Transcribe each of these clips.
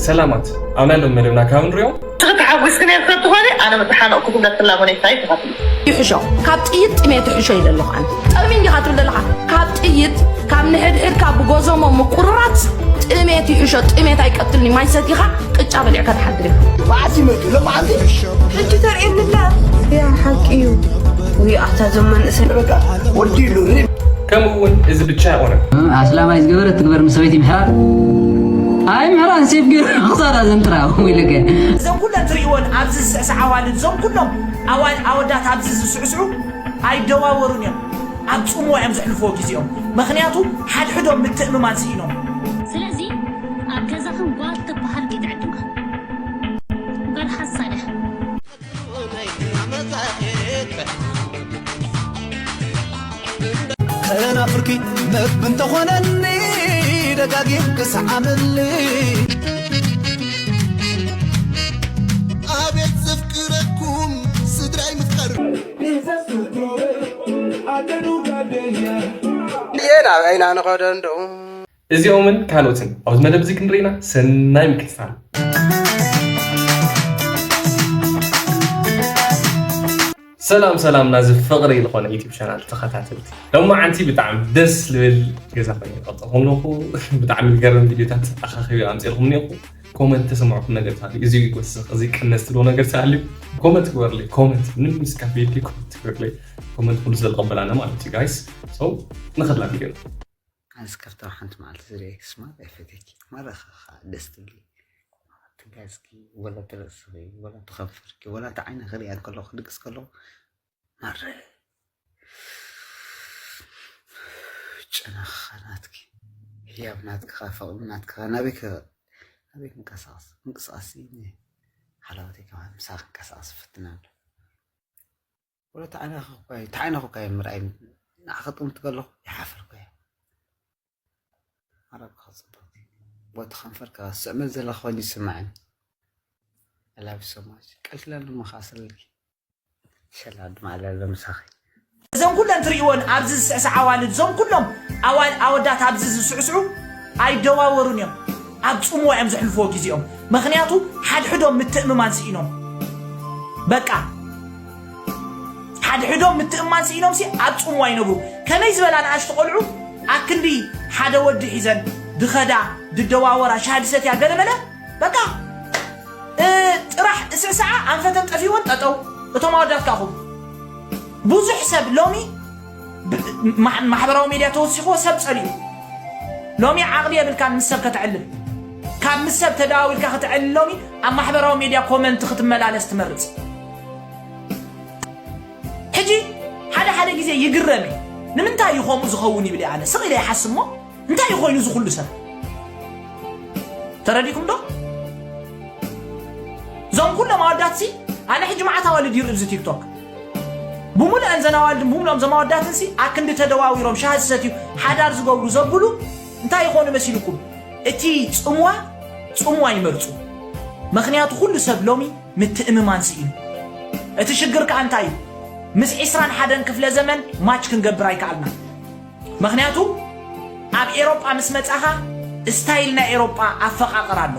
ሰላማት፣ ኣብ ናይ ሎም መደብና ካብ ንሪኦም። ትኽት ሓጒስክን እየ ትኾነ ኣነ መተሓነቕኩ ክብለት ፍላጎነይ ሳይ ትኻት። ይሕሾ ካብ ጥይት ጥሜት ይሕሾ ኢለ ኣለኹ ኣነ። ጠሚ እንዲኻ ትብል ዘለኻ ካብ ጥይት ካብ ንሕድሕድካ ብጎዞሞ ምቁርራት ጥሜት ይሕሾ። ጥሜት ኣይቀትልኒ ማይ ሰቲኻ ቅጫ በሊዕካ ትሓድር ኢኻ። መዓስ ይመጡ ለመዓንቲ? ሕጂ ተርእየኒ ኣላ። ያ ሓቂ እዩ። ውይ ኣታ ዘመን እሰ በቃ ወዲ ኢሉ ከምኡ እውን እዚ ብቻ ኣይኮነን። ኣስላማይ ዝገበረ ትግበር ምስ ሰበይቲ ምሕራር። ኣይ ምሕራር ሴፍ ገይሩ ክሳራ ዘንጥራ ኢለከ። እዞም ኩለን ትርእይወን ኣብዚ ዝስዕስዓ ኣዋልድ እዞም ኩሎም ኣዋል ኣወዳት ኣብዚ ዝስዕስዑ ኣይደዋወሩን እዮም። ኣብ ጽምዋ እዮም ዘሕልፍዎ ግዜኦም። ምኽንያቱ ሓድሕዶም ምትእምማን ስኢኖም። ስለዚ ኣብ ገዛኽን ጓል ትበሃል ከይትዕድማ። ጓል ሓሳዳ። ከናፍርኪ መግቢ እንተኾነኒ ደጋጊም ክስዓመኒ ኣቤት ዘፍቅረኩም ስድራይ ምፍቀር እየ ናበይና ንኸዶ እንደው እዚኦምን ካልኦትን ኣብዚ መደብ እዚ ክንርኢና ሰናይ ምክትታል። ሰላም ሰላም ናዚ ፍቕሪ ዝኾነ ዩቲብ ቻናል ተኸታተልቲ፣ ሎማዓንቲ ብጣዕሚ ደስ ልብል ገዛ ኮይኑ ይቐጠኹም ኣለኹ። ብጣዕሚ ዝገርም ቪዲዮታት ኣኻኺቢ ኣምፅልኩም እኒኹ። ኮመንት ተሰማዕኩም ነገር ተሃልዩ፣ እዚ ይወስኽ፣ እዚ ቅነስ ትብሎ ነገር ተሃልዩ ኮመንት ግበርለይ። ኮመንት ምንም ምስ ካፌ ኮመንት ግበርለይ። ኮመንት ኩሉ ስለ ዝቐበል ኣነ ማለት እዩ ጋይስ። ሶ ንኸድላ ቪዲዮ ኣንስ ከፍታ ሓንቲ መዓልቲ ዝርእየኪ ስማት ኣይፈትየኪ ማረኺ ከዓ ደስ ትብሊ ትጋዝኪ ወላ ትርእስኺ ወላ ትኸንፈርኪ ወላ እቲ ዓይነ ክርእያ ከለኹ ክድቅስ ከለኹ ማረ ጨናኻ ናትኪ ህያብ ናትኪ ከዓ ፍቕሪ ናትኪ ከዓ ናበይ ከ ናበይ ክንቀሳቐስ ምንቅስቓስ ሓላወተይ ከዓ ምሳኺ ክንቀሳቐስ እፍትን ኣሎ ወላ ተዓናኺ እኳ እዩ ተዓናኺ እኳ እዩ ምርኣይ ንዓኺ ጥምት ከለኹ ይሓፍር እኳ እየ ማራብካ ጽቡቅ ቦታ ከንፈርካ ስዕመት ዘለካ ኮይኑ ይስማዓኒ I love you so much ቀልትላ ድማ ከኣ ስለልኪ ሸላ ድማ ኣለለ ምሳኺ እዘን ኩለን ትርእይወን ኣብዚ ዝስዕስዓ ኣዋልድ እዞም ኩሎም ኣዋል ኣወዳት ኣብዚ ዝስዕስዑ ኣይደዋወሩን እዮም ኣብ ጽምዋ እዮም ዘሕልፍዎ ግዜኦም ምኽንያቱ ሓድሕዶም ምትእምማን ስኢኖም በቃ ሓድሕዶም ምትእምማን ስኢኖም ሲ ኣብ ጽምዋ ይነብሩ ከመይ ዝበላ ንኣሽቱ ቆልዑ ኣክንዲ ሓደ ወዲ ሒዘን ድኸዳ ድደዋወራ ሻሂ ድሰትያ ገለመለ በቃ ጥራሕ እስዕስዓ ኣንፈተን ጠፊወን ጠጠው እቶም ኣወዳት ካኹም ብዙሕ ሰብ ሎሚ ማሕበራዊ ሜድያ ተወሲኽዎ ሰብ ጸሊኡ ሎሚ ዓቕሊ የብልካን ምስ ሰብ ከተዕልል ካብ ምስ ሰብ ተደዋዊልካ ከተዕልል ሎሚ ኣብ ማሕበራዊ ሜድያ ኮመንት ክትመላለስ ትመርጽ ሕጂ ሓደ ሓደ ግዜ ይግረም እዩ ንምንታይ እዩ ከምኡ ዝኸውን ይብል ኣነ ስቕ ኢለ ይሓስብ ሞ እንታይ ኮይኑ እዚ ኩሉ ሰብ ተረዲኩም ዶ እዞም ኩሎም ኣወዳትሲ ኣነ ሕጂ መዓት ኣዋልድ ይርኢ ኣብዚ ቲክቶክ ብሙሉአን ዘን ኣዋልድን ብሙሉኦም ዘም ኣወዳትንሲ ኣክንዲ ተደዋዊሮም ሻሂ ዝሰትዩ ሓዳር ዝገብሩ ዘብሉ እንታይ ይኾኑ መሲልኩም እቲ ፅምዋ ፅምዋ ይመርፁ ምኽንያቱ ኩሉ ሰብ ሎሚ ምትእምማን ስኢኑ እቲ ሽግር ከኣ እንታይ እዩ ምስ ዒስራን ሓደን ክፍለ ዘመን ማች ክንገብር ኣይከኣልና ምኽንያቱ ኣብ ኤሮጳ ምስ መጻኻ ስታይል ናይ ኤሮጳ ኣፈቓቕር ኣሎ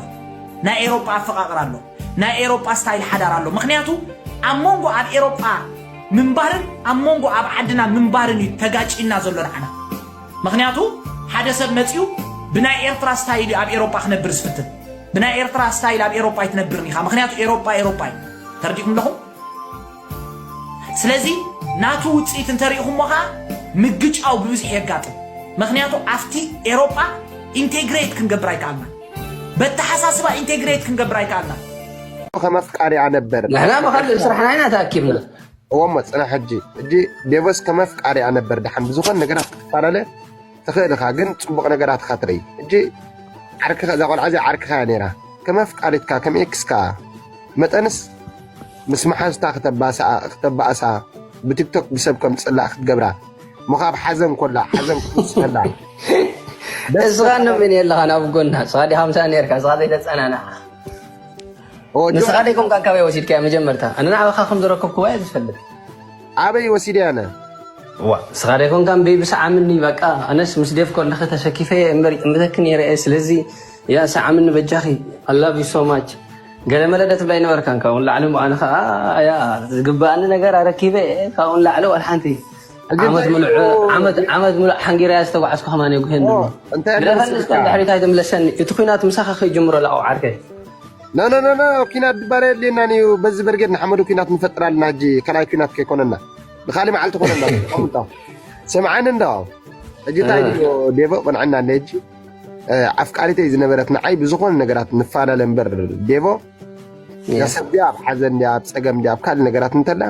ናይ ኤሮጳ ኣፈቓቕር ኣሎ ናይ ኤሮጳ ስታይል ሓዳር ኣሎ ምኽንያቱ ኣብ መንጎ ኣብ ኤሮጳ ምንባርን ኣብ መንጎ ኣብ ዓድና ምንባርን እዩ ተጋጭና ዘሎ ንዓና ምኽንያቱ ሓደ ሰብ መጺኡ ብናይ ኤርትራ ስታይል እዩ ኣብ ኤሮጳ ክነብር ዝፍትን ብናይ ኤርትራ ስታይል ኣብ ኤሮጳ ኣይትነብርን ኢኻ ምኽንያቱ ኤሮጳ ኤሮጳ እዩ ተረዲኹም ኣለኹም ስለዚ ናቱ ውፅኢት እንተሪእኹሞ ከዓ ምግጫው ብብዝሒ የጋጥም ምክንያቱ ኣብቲ ኤሮጳ ኢንቴግሬት ክንገብር ኣይከኣልና በተሓሳስባ ኢንቴግሬት ክንገብር ኣይከኣልና ከመፍቃሪያ ነበር ንሕና ብካልእ ስራሕና ኢና ተኣኪብና እወሞ ፅና ሕጂ እጂ ዴቦስ ከመፍቃሪያ ነበር ድሓን ብዝኾን ነገራት ክትፈላለ ትኽእል ኢኻ ግን ፅቡቕ ነገራት ኢኻ ትርኢ እጂ ዓርክኻ እዛ ቆልዓ እዚኣ ዓርክኻ እያ ነይራ ከመፍቃሪትካ ከም ኤክስ ከኣ መጠንስ ምስ መሓዝታ ክተባእሳ ብቲክቶክ ብሰብ ከም ትጽላእ ክትገብራ እሞ ካብ ሓዘን ኮላ ሓዘን ክትውስኸላ እስኻ ንምን የለኻ ናብ ጎና እስኻ ዲኻ ምሳኣ ነርካ እስኻ ዘይተጸናናዓ ንስኻ ደይኮንካ ካበይ ወሲድካያ መጀመርታ ኣነ ንዓኻ ከም ዝረከብክዋ እየ ዝፈልጥ ኣበይ ወሲደ ኣነ ዋ እስኻ ደይኮንካ እምበይ ብሰዓምኒ በቃ ኣነስ ምስ ደፍ ኮለኺ ተሰኪፈ እየ እምበር ይጥምተኪ ነይረ እየ ስለዚ ያ ሰዓምኒ በጃኺ፣ I love you so much። ገለ መለ ዶ ትብላይ ነበርካን ካብኡ ንላዕሊ እሞ ኣነ ኸዓ ያ ዝግበኣኒ ነገር ኣረኪበ እየ። ካብኡ ንላዕሊ ዋላ ሓንቲ። ዓመት ምሉእ ዓመት ዓመት ምሉእ ሓንጊረያ ዝተጓዓዝኩ ከማን የጉህየኒ። ግደፈኒ እስከ ንድሕሪት ኣይትምለሰኒ። እቲ ኲናት ምሳኻ ከይጅምሮ ላቆ ዓርከይ። ኖ ኖ ኖ ኖ፣ ኲናት ድባር የድልየናን እዩ። በዚ በርጌድ ንሓመዱ ኲናት ንፈጥር ኣለና። ሕጂ ካልኣይ ኲናት ከይኮነና ንኻሊ መዓልቲ ኮነና። ሰምዓኒ እንዶ ሕጂ እንታይ ድዮ ዴቦ ቆንዐና እንደ ሕጂ ኣፍቃሪተይ ዝነበረት ንዓይ ብዝኾነ ነገራት ንፈላለ እምበር ዴቦ እዛ ሰብ ድያ ኣብ ሓዘን ድያ ኣብ ፀገም ድያ ኣብ ካልእ ነገራት እንተላ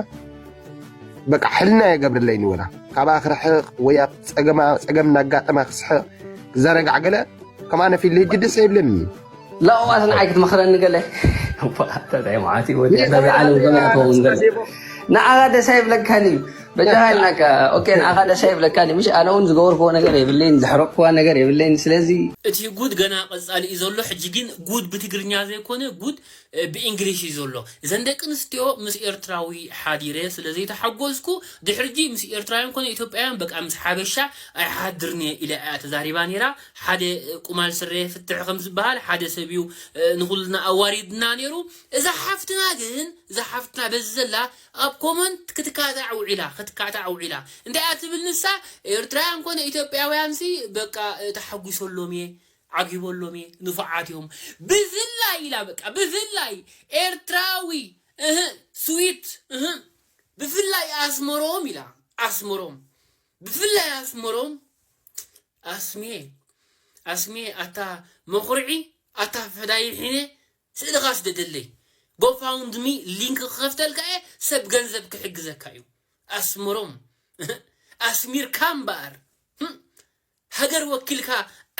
በቃ ሕልና የገብርለይን ወላ ካብኣ ክርሕቕ ወይ ኣብ ፀገማ ፀገም እናጋጠማ ክስሕቕ ክዘናጋዕ ገለ ከም ኣነ ፊል ህጂ ደስ ኣይብለኒ። ላዋት ንዓይ ክትመኽረኒ ገለ እንታይ መዓት እዩ ወዲ በዚ ዓለም ከመይ ኣትኸውን ገለ ንዓኻ ደስ ኣይብለካን እዩ። በጃኻ ኢልናካ። ኦኬ ንዓኻ ደስ ኣይብለካን እዩ። ምሽ ኣነ እውን ዝገበርክዎ ነገር የብለይን ዘሕረቅክዋ ነገር የብለይን። ስለዚ እቲ ጉድ ገና ቀጻሊ እዩ ዘሎ። ሕጂ ግን ጉድ ብትግርኛ ዘይኮነ ጉድ ብእንግሊሽ እዩ ዘሎ። እዘን ደቂ ኣንስትዮ ምስ ኤርትራዊ ሓዲረ ስለ ዘይተሓጎስኩ ድሕርጂ ምስ ኤርትራውያን ኮነ ኢትዮጵያውያን በቃ ምስ ሓበሻ ኣይሓድርን እየ ኢላ እያ ተዛሪባ ነይራ። ሓደ ቁማል ስረ ፍትሕ ከም ዝበሃል ሓደ ሰብ እዩ ንኹልና ኣዋሪድና ነይሩ። እዛ ሓፍትና ግን እዛ ሓፍትና በዚ ዘላ ኣብ ኮመንት ክትካታዕ ውዒላ ክትካታዕ ውዒላ እንታይ እያ ትብል ንሳ? ኤርትራውያን ኮነ ኢትዮጵያውያን ሲ በቃ ተሓጒሰሎም እየ ዓጊበሎም እየ ንፉዓት እዮም። ብፍላይ ኢላ በቃ ብፍላይ ኤርትራዊ እህ ስዊት እህ ብፍላይ ኣስመሮም ኢላ ኣስመሮም ብፍላይ ኣስመሮም ኣስሜ ኣስሜ ኣታ መኹርዒ ኣታ ፈዳይ ሒነ ስእልኻ ስደደለይ። ጎፋውንድሚ ሊንክ ክኸፍተልካ እየ ሰብ ገንዘብ ክሕግዘካ እዩ። ኣስመሮም ኣስሚርካ እምበኣር ሃገር ወኪልካ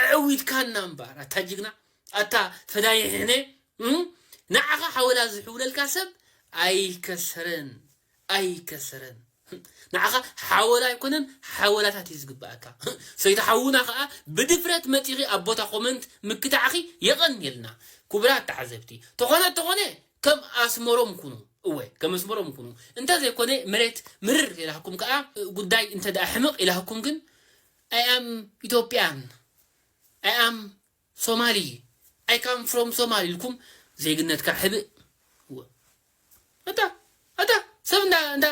ኣዕዊትካና እምበኣር ኣታ ጅግና ኣታ ፈዳይ ሕነ ንዓኻ ሓወላ ዝሕውለልካ ሰብ ኣይከሰረን ኣይከሰረን። ንዓኻ ሓወላ ኣይኮነን ሓወላታት እዩ ዝግበኣካ። ሰይቲ ሓውና ከዓ ብድፍረት መፂኺ ኣብ ቦታ ኮመንት ምክታዕኺ የቐንየልና። ክቡራት ተዓዘብቲ ተኾነ ተኾነ ከም ኣስመሮም ኩኑ። እወ ከም ኣስመሮም ኩኑ። እንተዘይኮነ መሬት ምርር ኢላኩም ከዓ ጉዳይ እንተ ደኣ ሕምቕ ኢላኩም ግን I am Ethiopian I am Somali I come from Somali ኢልኩም ዜግነትካ ሕብእ። እወ ኣታ ኣታ ሰብ እንዳ እንዳ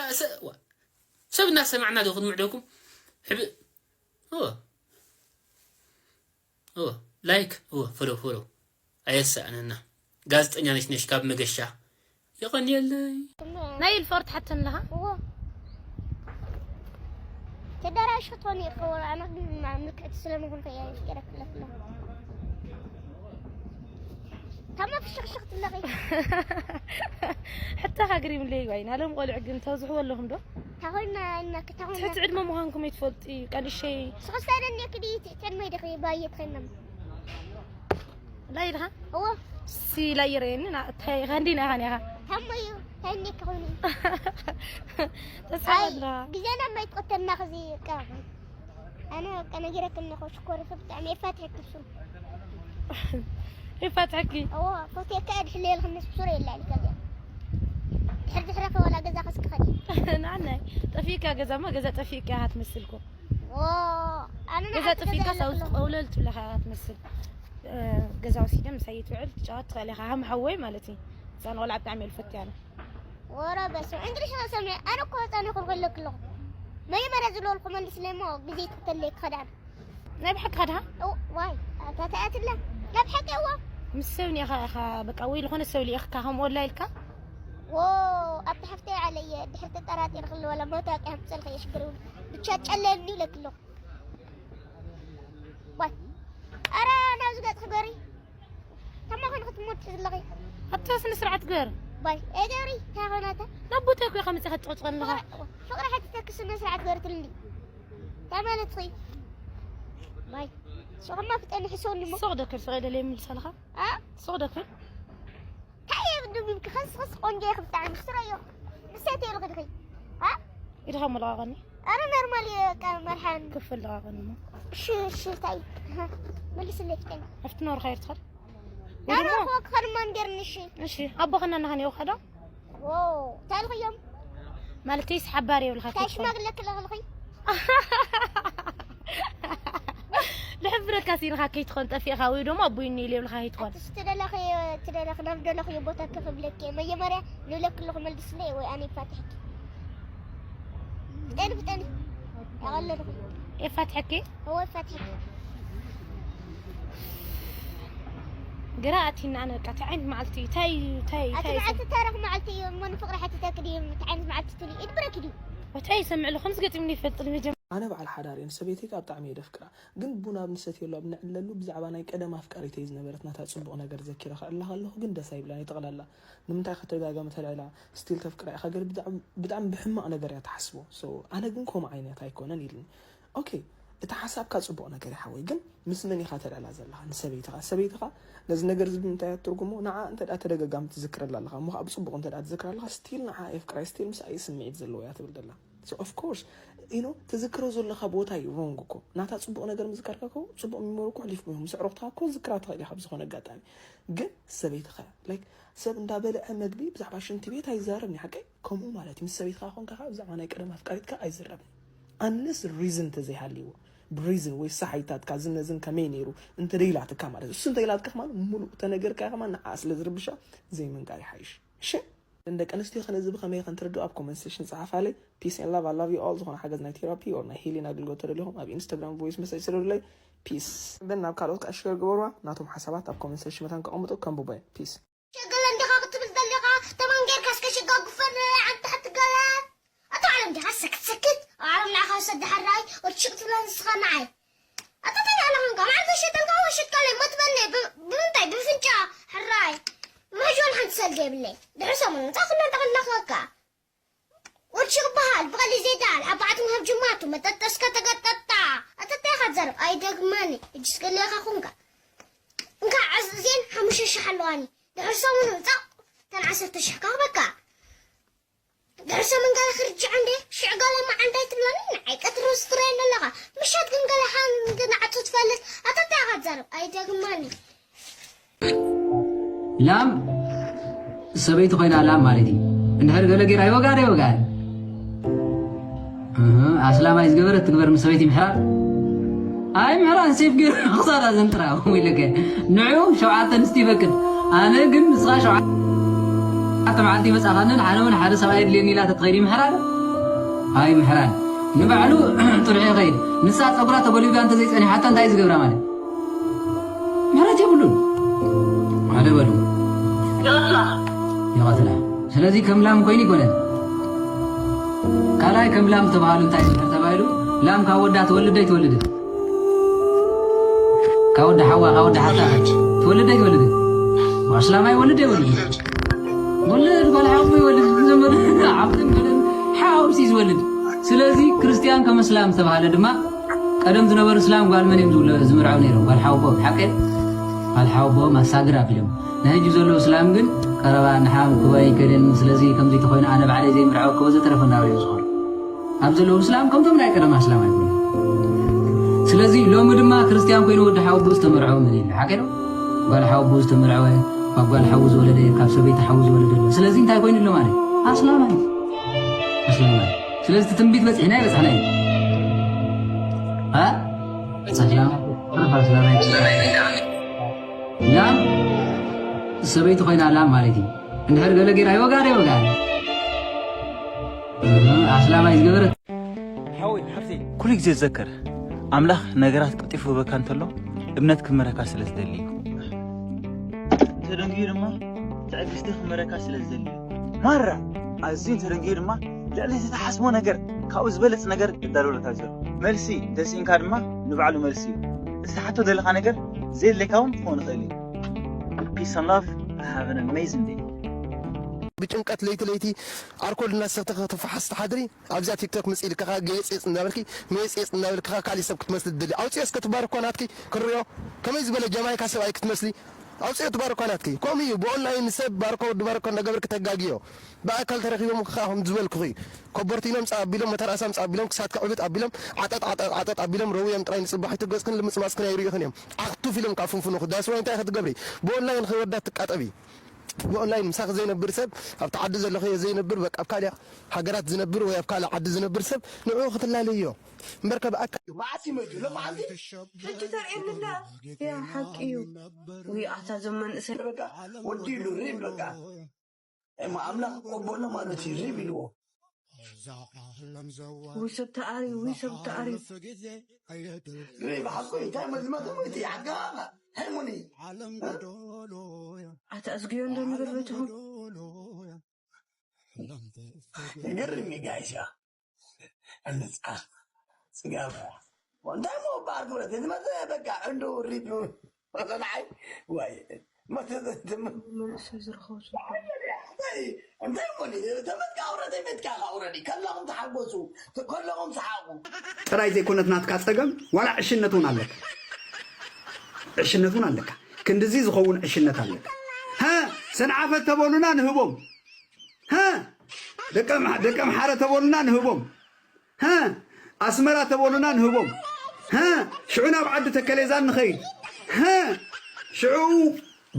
ሰብ እናሰማዕና ዶ ክንምዕደኩም ሕብእ። እወ እወ ላይክ እወ ፎሎ ፎሎ ኣየሳእነና። ጋዜጠኛ ነሽ ነሽ ካብ መገሻ የቐንየለይ። ናይ ኢልፎር ትሓተኒ ኣለኻ? እዎ። ተደራሽ ክትኾኒ ይኸውን ኣነ ግን ምልክዕቲ ስለምኹን ከያ ይሽቀረክለክ ኣለኹ። ታማ ፍሽኽሽኽ ትለኺ። ሕታኻ ግሪምለይ ዋይ ናሎም ቆልዑ ግን ተብዝሕዎ ኣለኹም ዶ? ታኾይና እና ክታኾይና ትሕቲ ዕድመ ምዃንኩም ኣይትፈልጡ እዩ ቀንሸይ። ስኽስታ ደኔ ክዲ ትዕድመይ ድኺ ባየት ኸይነም። ላይልኻ እዎ ሲ ላይረየኒ ና እንታይ ኸንዲ ና ኻን ያኻ ታሞዩ ታይኔ ከሆኒ ተሳላ ግዜና ማይቆተና ኸዚ ቃ ኣነ ቀነገረክ እነኾ ሽኮር ብጣዕሚ የፋትሐክ እሱ ይፋትሐኪ እዎ ፎቴካ ድሕሌል ኸነስ ብሱረ ይላል ከዚ ድሕር ድሕረ ከወላ ገዛ ኸስክኸዲ ናናይ ጠፊካ ገዛማ ገዛ ጠፊካ ሃትመስልኩ ገዛ ጠፊእካ ሳውዝ ቀውለል ትብለካ ኢኻ ትመስል። ገዛ ወሲደ ምሳይ ትውዕል ትጫወት ትኽእል ኢኻ ሃም ሓወይ ማለት እዩ። ህፃን ቆልዓ ብጣዕሚ እየ ዝፈትያ ኣነ። ወረ በስመ እንግሊሽ ሰሚዐ ኣነ እኮ ህፃን ይኹን ከለክ ኣለኹ መጀመርያ ዝለወልኩ መልስለይ እሞ ግዜ ትክተለይ ክኸዳ ኣነ። ናይ ብሓቂ ከድሃ? ዋይ ኣታ ተኣትለ ናይ ብሓቂ እዋ። ምስ ሰብ ኒኻ ኢኻ በቃ ወይ ዝኾነ ሰብ ልኢኽካ ከምኡ ወላ ኢልካ? ዎ ኣብቲ ሓፍተይ ዓለየ ድሕር ተጠራጢርክሉ ወላ መታወቅያ ምፅልካ የሽግር ብቻ ጨለኒ ይብለኪ ኣለኹ። ዋይ ኣረ ናብዚ ገፅኪ ገሪ ተማኸን ክትሞት ትሕዝለኺ። ኣታ ስነ ስርዓት ገር። ዋይ ኤገሪ እንታይ ኾናታ? ናብ ቦታይ እኮ ኢኻ መፂኻ ትጭቕጭቐኒ ኣለኻ። ፍቕሪ ሓቲተኪ ስነ ስርዓት ገርትልኒ። እንታይ ማለት ኺ? ዋይ ሶኸማ ፍጠኒ ሕሰውኒ እሞ። ሶቕ ደክር ሶቕ ደለ ይምልሰልኻ። አ? ሶቕ ደክር። እንታይ እየ ብድምምኪ ኸስ ኸስ ቆንጆ ኢኺ ብጣዕሚ ስረዮ። ምሰት የልኽድኺ። አ? ኢድኻ መለቓቐኒ። ኣረ ኖርማል እዩ በቃ መርሓን። ክፍል ለቓቐኒ እሞ። እሺ እሺ እንታይ? መልስለይ ፍጠኒ። ኣብቲ ኖርኻ ይርትኸል። ናብረኽቦ ክኸድሞ እንዴርኒ እሺ። እሺ ኣቦ ኸና ናኸን የውኸዶ። ዋው ታልኽዮም። ማለተይስ ሓባር የብልኻ እንታይ ሽማግለ ክለኽልኺ። ልሕብረካ ሲንኻ ከይትኾን ጠፊእኻ ወይ ደሞ ኣቦይ እኒኤ ልብልኻ ከይትኾን። ኣቲ ትደለኽዮ ትደለኽ ናብ ደለኽዮ ቦታ ከኽብለኪ እየ። መጀመርያ ንብለኪ ኣለኹ መልስለይ ወይ ኣነ ይፋትሐኪ። ብጠኒ ብጠኒ ያቐለልኹ የፋትሐኪ እወ ይፋትሐኪ። ግራ ኣቲና ኣነ በቃ እንታይ ዓይነት መዓልቲ እዩ እንታይ እንታይ እንታይ ኣቲ እዩ መዓልቲ ታረኽ መዓልቲ እዩ እሞ ንፍቕሪ ሓቲተኪ ድዩ እንታይ ዓይነት መዓልቲ ትልዩ ኢድብረኪ ድዩ? እንታይ ይሰምዕ ኣለኹ ከምዚ ገጢሙኒ ይፈልጥ መጀመርያ ኣነ በዓል ሓዳር እየ ንሰበይተይ ካብ ብጣዕሚ እየ ደፍቅራ ግን ቡና ኣብ ንሰትየሉ ኣብ ንዕለሉ ብዛዕባ ናይ ቀደም ኣፍቃሪተይ ዝነበረት ናታ ፅቡቕ ነገር ዘኪረ ከዕልኻ ኣለኹ ግን ደስ ኣይብላን እዩ ጠቕላላ ንምንታይ ከተደጋጋሚ ተልዕላ ስቲል ተፍቅራ ኢኻ ገለ ብጣዕሚ ብጣዕሚ ብሕማቕ ነገር እያ ትሓስቦ so ኣነ ግን ከምኡ ዓይነት ኣይኮነን ኢልኒ okay እቲ ሓሳብካ ፅቡቕ ነገር እዩ ሓወይ ግን ምስ መን ኢኻ ተልዕላ ዘለኻ ንሰበይትኻ ሰበይትኻ ነዚ ነገር እዚ ብምንታይ እያ ትትርጉሞ ንዓ እንተ ደኣ ተደጋጋሚ ትዝክረላ ኣለኻ እሞ ከዓ ብፅቡቕ እንተ ደኣ ትዝክራ ኣለኻ ስቲል ንዓ የፍቅራ ስቲል ምስኣ እዩ ስምዒት ዘለዎ እያ ትብል ዘላ So of course you know ትዝክሮ ዘለኻ ቦታ እዩ wrong እኮ ናታ ጽቡቕ ነገር ምዝካርካ እኮ ጽቡቕ memory እኮ ኣሕሊፍኩም ኢኹም ምስ ኣዕሩኽትኻ እኮ ዝክራ ትኽእል ኢኻ ብዝኾነ ኣጋጣሚ ግን ሰበይትኻ እያ like ሰብ እንዳበልዐ መግቢ ብዛዕባ ሽንቲ ቤት ኣይዛረብን እዩ ሓቀይ ከምኡ ማለት እዩ ምስ ሰበይትኻ ኮንካ ከዓ ብዛዕባ ናይ ቀደም ኣፍቃሪትካ ኣይዝረብን unless reason ተዘይሃልይዎ ብ reason ወይ ሳሓይታትካ ዝነዝን ከመይ ነይሩ እንተደይላትካ ማለት እዩ እሱ እንተይላትካ ከማን ሙሉእ ተነገርካ ከማን ንዓ ስለ ዝርብሻ ዘይምንጋር ይሓይሽ እሺ ደቂ ኣንስትዮ ከ ነዚ ብኸመይ ከንትርድኦ ኣብ comment section ጸሓፋለይ። Peace and love, I love you all ዝኾነ ሓገዝ ናይ therapy or ናይ healing ኣገልግሎት ተደሊኹም ኣብ Instagram voice message ስደዱለይ። Peace። እምበር ናብ ካልኦት ከኣ share ግበርዋ ናቶም ሓሳባት ኣብ comment section መታን ከቐምጡ ከንብቦ እየ። Peace። ሸገለ እንዲኻ ክትብል ደሊኻ ተማን ጌርካ እስከ ሽጋጉፈን ዓንዲ ታሕቲ ገለ ኣታ ዓለም ዲኻ ሰክት ሰክት ኣብ ዓለም ንዓኻ ወሰዲ ሓራይ ወዲ ሽቅ ትብላ ንስኻ ንዓይ ኣታ ተጋላ ኾንካ መዓልቲ ሸጠልካ ወሸጥካለይ ሞት በለይ ብምንታይ ብፍንጫ ሕራይ መሕሽ ወላ ሓንቲ ሰልዲ የብለይ ድሕሪ ሰሙን ምጻ ኩለን ጠቕለኸካ ወዲ ሽቅ በሃል ብቐሊ ዘይደሃል ኣብ ባዕቲ ምሃብ ጅማቱ መጠጠስካ ተገጠጣ ኣታ እንታይ ኢኻ ትዘርብ ኣይደግመኒ እጅስ ገለኻ ኹንካ እንካ ዕዝ እዚአን ሓሙሽተ ሽሕ ኣለዋኒ ድሕሪ ሰሙን ምጻ ተን ዓሰርተ ሽሕ ክህበካ ድሕሪ ሰሙን ገለ ክርጅዕ እንዴ ሽዕ ገለ መዓንዳይ ትብለኒ ንዓይ ቀትሪ ስትረየኒ ኣለኻ ምሻት ግን ገለ ሃን ግን ዓጹ ትፈልጥ ኣታ እንታይ ኢኻ ትዛረብ ኣይደግመኒ ላም ሰበይቲ ኮይና ላም ማለት እዩ እንድሕር ገለ ጌራ ይወግኣ ዶ ይወግኣን ኣስላማይ ዝገበረት ትግበር ምስ ሰበይቲ ምሕራር ኣይ ምሕራር ሴፍ ገይሩ ክሳዳ ዘንጥራ ኢለከ ንዑ ሸውዓተ ኣንስቲ ይፈቅድ ኣነ ግን ንስኻ ሸውዓተ መዓልቲ ይመጻኻንን ኣነ እውን ሓደ ሰብኣይ የድልየኒ ኢላ ተትኸይድ ምሕራር ኣይ ምሕራር ንባዕሉ ጥርሑ ይኸይድ ንሳ ፀጉራ ተጎልቢባ እንተዘይፀኒሓታ እንታይ ዝገብራ ማለት ምሕረት የብሉን ሓደ በሉ ይቐትላ ስለዚ ከም ላም ኮይኑ ይኮነን ካልኣይ ከም ላም ዝተባሃሉ እንታይ ይፍጠር ተባሂሉ ላም ካብ ወዳ ትወልድ ኣይትወልድን ካብ ወዳ ሓዋ ካብ ወዳ ሓታ ትወልድ ኣይትወልድን ኣስላማይ ወልድ ኣይወልድን ወልድ ጓል ሓዊ ይወልድ ዘመድ ዓብድን ገለን ሓውሲ ዝወልድ ስለዚ ክርስትያን ከም እስላም ዝተባሃለ ድማ ቀደም ዝነበሩ እስላም ጓል መን እዮም ዝምርዐው ነይሮም ጓል ሓወቦኦም ሓቀ ጓል ሓወቦኦም ኣሳግር ኣቢሎም ናይ ሕጂ ዘለዉ እስላም ግን ቀረባ ንሓም ክወይ ከደን ስለዚ ከምዚ ተኾይኑ ኣነ ባዕለይ ዘይምርዐው ከወ ዘተረፈ እንዳበሉ እዮም ዝኾኑ ኣብ ዘለዉ እስላም ከምቶም ናይ ቀደም ኣስላም ኣይኮኑ ስለዚ ሎሚ ድማ ክርስትያን ኮይኑ ወዲ ሓወቦ ዝተመርዐው መን የለ ሓቀ ዶ ጓል ሓወቦ ዝተመርዐወ ካብ ጓል ሓዉ ዝወለደ ካብ ሰበይቲ ሓዉ ዝወለደ ኣሎ ስለዚ እንታይ ኮይኑ ኣሎ ማለት ኣስላማይ ኣስላማይ ስለዚ ትንቢት በፂሕና ይበፃሕና እዩ ላም ሰበይቲ ኮይና ላም ማለት እዩ እንድሕር ገለ ጌራ ይወጋ ዶ ይወጋ ኣስላማይ ዝገበረት ሓወይ ሓፍተይ ኩሉ ግዜ ዝዘከር ኣምላኽ ነገራት ቀልጢፉ ክህበካ እንተሎ እምነት ክመረካ ስለ ዝደሊ እዩ እንተደንግዩ ድማ ትዕግስቲ ክመረካ ስለ ዝደሊ እዩ ማራ ኣዝዩ እንተደንግዩ ድማ ልዕሊ ዝተሓስቦ ነገር ካብኡ ዝበልፅ ነገር እዳለወለካ ዘሎ መልሲ እንተስኢንካ ድማ ንባዕሉ መልሲ እዩ ዝተሓቶ ዘለካ ነገር ዘየድለካ እውን ክኸውን ይኽእል እዩ Peace and love. Have an amazing day. ብጭንቀት ለይቲ ለይቲ ኣርኮል እናሰተኸ ተፈሓስ ትሓድሪ ኣብዚኣ ቲክቶክ ምጽ ኢልካ ጌጽ ጌጽ እናበልኪ ሜጽ ጌጽ እናበልካ ካልእ ሰብ ክትመስሊ ትደሊ ኣውጽኦ እስከ ትባርኮ ናትኪ ክንሪኦ ከመይ ዝበለ ጀማይካ ሰብኣይ ክትመስሊ ኣውፅኦ እቲ ባርኮ ናትኪ። ከምኡ እዩ ብኦንላይን ንሰብ ባርኮ ወዲ ባርኮ እንዳገበርኪ ተጋግዮ። ብኣካል ተረኺቦም ከዓ ከም ዝበልኩኺ ኮቦርቲ ኢሎም ፃ ኣቢሎም መተርኣሳ ምፃ ኣቢሎም ክሳትኪ ዕብጥ ኣቢሎም ዓጠጥ ዓጠጥ ዓጠጥ ኣቢሎም ረውዮም ጥራይ ንፅባሒቱ ገፅክን ልምፅማፅክን ኣይርእዩኽን እዮም። ኣኽቱፍ ኢሎም ከዓ ፍንፍኑኺ። ዳስዋ እንታይ ክትገብሪ? ብኦንላይን ከይወዳት ትቃጠቢ። ብኦንላይን ምሳኺ ዘይነብር ሰብ፣ ኣብቲ ዓዲ ዘለኽዮ ዘይነብር፣ በቃ ኣብ ካልእ ሃገራት ዝነብር ወይ ኣብ ካልእ ዓዲ ዝነብር ሰብ ንዕኡ ክትላለዮ እምበር፣ ከብኣካ። መዓስ ይመጽእ? ሎማዓንቲ ሕጂ ተርእየኒ ኣላ። ያ ሓቂ እዩ። ውይ ኣታ እዞም መንእሰይ። በቃ ወዲ ኢሉ ሪም በቃ እሞ ኣምላኽ ቆቦሎ ማለት እዩ ሪም ኢልዎ። ውይ ሰብ ተኣርዩ፣ ውይ ሰብ ተኣርዩ። ሪም ሓቆ እንታይ መዝመት ወይ ሓጋ ሃይሙኒ ኣታ እዝግዮ እንዶ ንብል በትኹም። ይገርም እዩ ጋይስ ያ እንጻ ጽጋብ እንታይ ሞ ባር ክብረት ዝመጸ በቃ እንዶ ሪም ንዓይ ወይ መንእሰይ ዝረኸቡ እንታይ ሞኒ ተመትካ ኣውረደ ቤትካ ኣውረዲ ከላኹም ተሓጎሱ ከለኹም ሰሓቁ ጥራይ ዘይኮነት ናትካ ጸገም ዋላ ዕሽነት እውን ኣለካ። ዕሽነት እውን ኣለካ። ክንድዚ ዝኸውን ዕሽነት ኣለካ። ሃ ሰንዓፈ ተበሉና ንህቦም። ሃ ደቀ ኣምሓረ ተበሉና ንህቦም። ሃ ኣስመራ ተበሉና ንህቦም። ሃ ሽዑ ናብ ዓዲ ተከሌዛን ንኸይድ። ሃ ሽዑ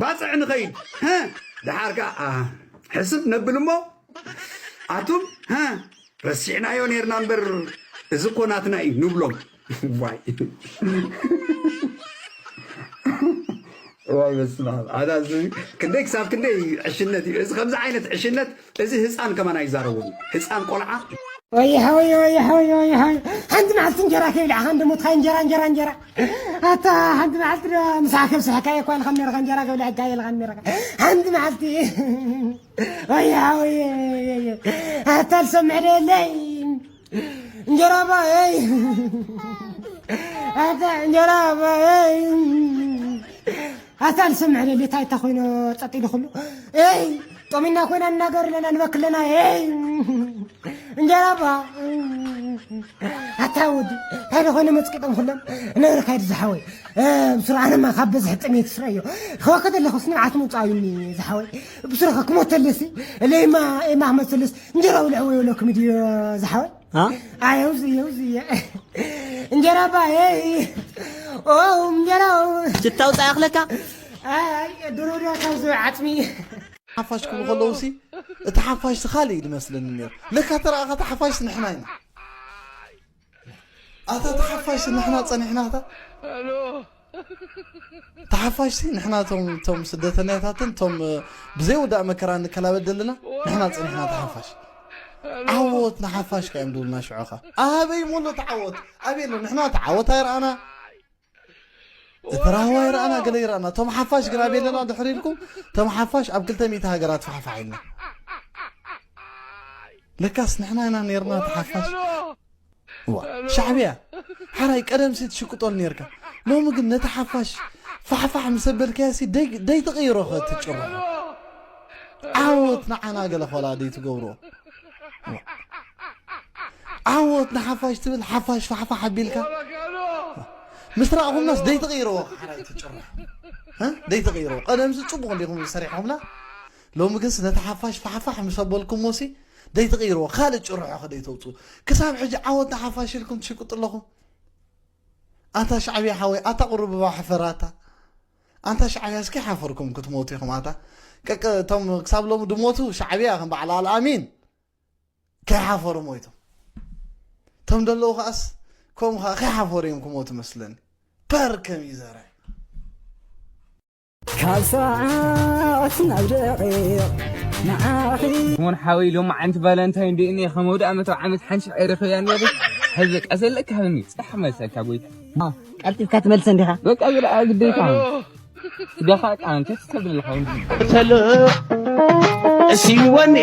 ባጽዕ ንኸይድ። ሃ ደሓር ከኣ ሕስብ ነብል እሞ ኣቱም ሃ ረሲዕናዮ ኔርና እምበር እዚ እኮ ናትና እዩ ንብሎም። ዋይ ዋይ በስመ ኣብ ኣዳ እዚ ክንደይ ክሳብ ክንደይ ዕሽነት እዩ እዚ ከምዚ ዓይነት ዕሽነት እዚ ህፃን ከማን ኣይዛረቡን ህፃን ቆልዓ ወይሓ ወይሓ ወይሓ ሓንቲ መዓልቲ እንጀራ ከይብላዕኻ እንድሞትካ እንጀራ እንጀራ እንጀራ ኣታ ሓንቲ መዓልቲ ዶ ምሳሕ ከብስሐካ እየ እኳ ኢልካ ነርካ እንጀራ ከብልዐካ እየ ኢልካ ነርካ ሓንቲ መዓልቲ ወይሓ ወይ ኣታ ዝሰምዕ ዶ የለይ እንጀራ ባየይ ኣታ እንጀራ ባየይ ኣታ ዝሰምዕ ዶ የለይ እንታይ እታ ኮይኑ ፀጥ ኢሉ ኩሉ ይ ጦሚና ኮይና እናገር ኣለና ንበክለና ይ እንጀራ ባ ኣታ ወዲ እንታይ ዶ ኮይኑ መፅቂጦም ኩሎም ነብርካ ይድ ዝሓወይ ብስሩ ኣነማ ካብ በዝሒ ጥሜት ስረዮ ከወከ ዘለኹስ ንብዓት ምውፃዩኒ ዝሓወይ ብስሩ ክሞተለሲ ለይማ ኤማ ክመተለስ እንጀራ ውልዕ ወይ ወለኩም ድዮ ዝሓወይ ኣየውዝ የውዝ እንጀራ ባ እንጀራ ሽታው ፃ ያክለካ ድሮ ድሮ ካብ ዝብዕ ዓፅሚ ሓፋሽ ክብሉ ከለውሲ እቲ ሓፋሽሲ ካልእ እዩ ዝመስለኒ ነይሩ። ለካ ተረኣኻ እቲ ሓፋሽሲ ንሕና ኢና። ኣታ እቲ ሓፋሽሲ ንሕና ጸኒሕና ኣታ እቲ ሓፋሽሲ ንሕና እቶም እቶም ስደተኛታትን እቶም ብዘይውዳእ መከራ ንከላበድ ዘለና ንሕና ጸኒሕና እቲ ሓፋሽ። ዓወት ንሓፋሽ ከ እዮም ድብሉና ሽዑ ኸ ኣበይ ሞሎ እቲ ዓወት ኣበይ ኣሎ ንሕና እቲ ዓወት ኣይረኣና። እቲ ራህዋ ይረኣና ገለ ይረኣና እቶም ሓፋሽ ግን ኣበይ ኣለና ድሕሪ ኢልኩም እቶም ሓፋሽ ኣብ ክልተ ሚእቲ ሃገራት ፋሕፋሕ ኢልና ለካስ ንሕና ኢና ነርና እቲ ሓፋሽ ዋ ሻዕብያ ሓራይ ቀደም ሲ ትሽቅጠሉ ነርካ ሎሚ ግን ነቲ ሓፋሽ ፋሕፋሕ ምስ ኣበልካዮ ሲ ደይ- ደይትቕይሮ ኸ ትጭርሖ ዓወት ንዓና ገለ ኾላ ደይትገብርዎ ዓወት ንሓፋሽ ትብል ሓፋሽ ፋሕፋሕ ኣቢልካ ምስ ረኣኹምናስ ደይትቕይርዎ ሓራይ ትጭርሑ እ? ደይትቕይርዎ ቀደምሲ ፅቡቕ እንዲኹም ዝሰሪሕኹምና ሎሚ ግንስ ነቲ ሓፋሽ ፋሕፋሕ ምስ ኣበልኩሞ ሲ ደይትቕይርዎ ካልእ ጭርሖ ከ ደይተውፅኡ ክሳብ ሕጂ ዓወት ንሓፋሽ ኢልኩም ትሽቅጡ ኣለኹም ኣታ ሻዕብያ ሓወይ ኣታ ቁሩብባ ሕፈር ኣታ ኣንታ ሻዕብያ እስኪ ሓፈርኩም ክትሞቱ ኢኹም ኣታ ቀቀ እቶም ክሳብ ሎሚ ድሞቱ ሻዕብያ ከም በዓል ኣልኣሚን ከይሓፈሩ ሞይቶም እቶም ደለዉ ከኣስ ከምኡ ከዓ ከይሓፈሩ እዮም ክሞቱ መስለኒ ፐር ከም እዩ ዘረ ካብ ሰዓት ናብ ደቂቕ ንዓኺ ሞን ሓወይ ሎማዓንቲ ቫለንታይን ደይ እኒኤ ከመውድኣ መቶ ዓመት ሓንሽዕ ኣይረኸብያን ነይሩ ሕዚ ቀሰለካ ሃብኒ ፅሕ መልሰካ ጎይታ ቀልጢፍካ ትመልሰ እንዲኻ በቃ ዝረኣ ግዴታ ስጋኻ ቃንከ ትሰብል ኣለኻ ተሎ እሲወኒ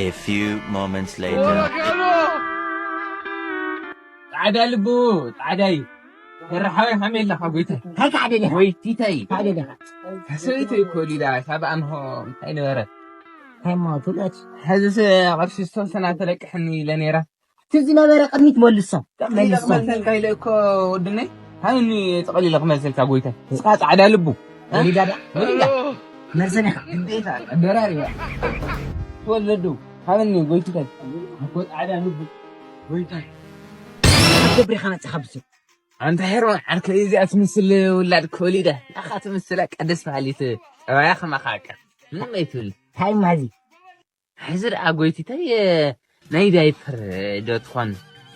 A few moments later. ፃዕዳ ልቡ ፃዕዳይ ተረሓወይ ከመይ ኣለኻ ጎይታይ እንታይ ፃዕደ ዲኻ ወይ ቲታይ ፃዕደ ዲኻ ሰበይተይ እኮ ሊዳ ካብ ኣምሆ እንታይ ነበረ ሃይማኖት ውለት ሕዚስ ቅርሺ ዝተወሰና ተለቅሕኒ ኢለ ነይራ እቲ ዝነበረ ቅድሚት መልሶ መልሶ መልሰልካ ኢለ እኮ ወድነይ ሃይኒ ጠቕሊለ ክመልሰልካ ጎይታይ እስኻ ፃዕዳ ልቡ ወሊዳ ዳ ወሊዳ መልሰን ኢኻ ግዴታ ኣደራሪባ ወለዱ ሃበኒ ጎይትከል ኣኮ ፃዕዳ ልቡ ጎይታይ ኣብ ደብሪኻ መፅኻ ብሱ ኣንታ ሄሮን ዓርከይ እዚኣ ትምስል ውላድ ከወሊደ ኣኻ ትምስላ ቀደስ በሃሊት ጠባያ ከማኻ ኣቀ ምንም ኣይትብል። እንታይ ማዚ? ሕዚ ደኣ ጎይቲተይ፣ ናይ ዳይፐር ዶ ትኾን?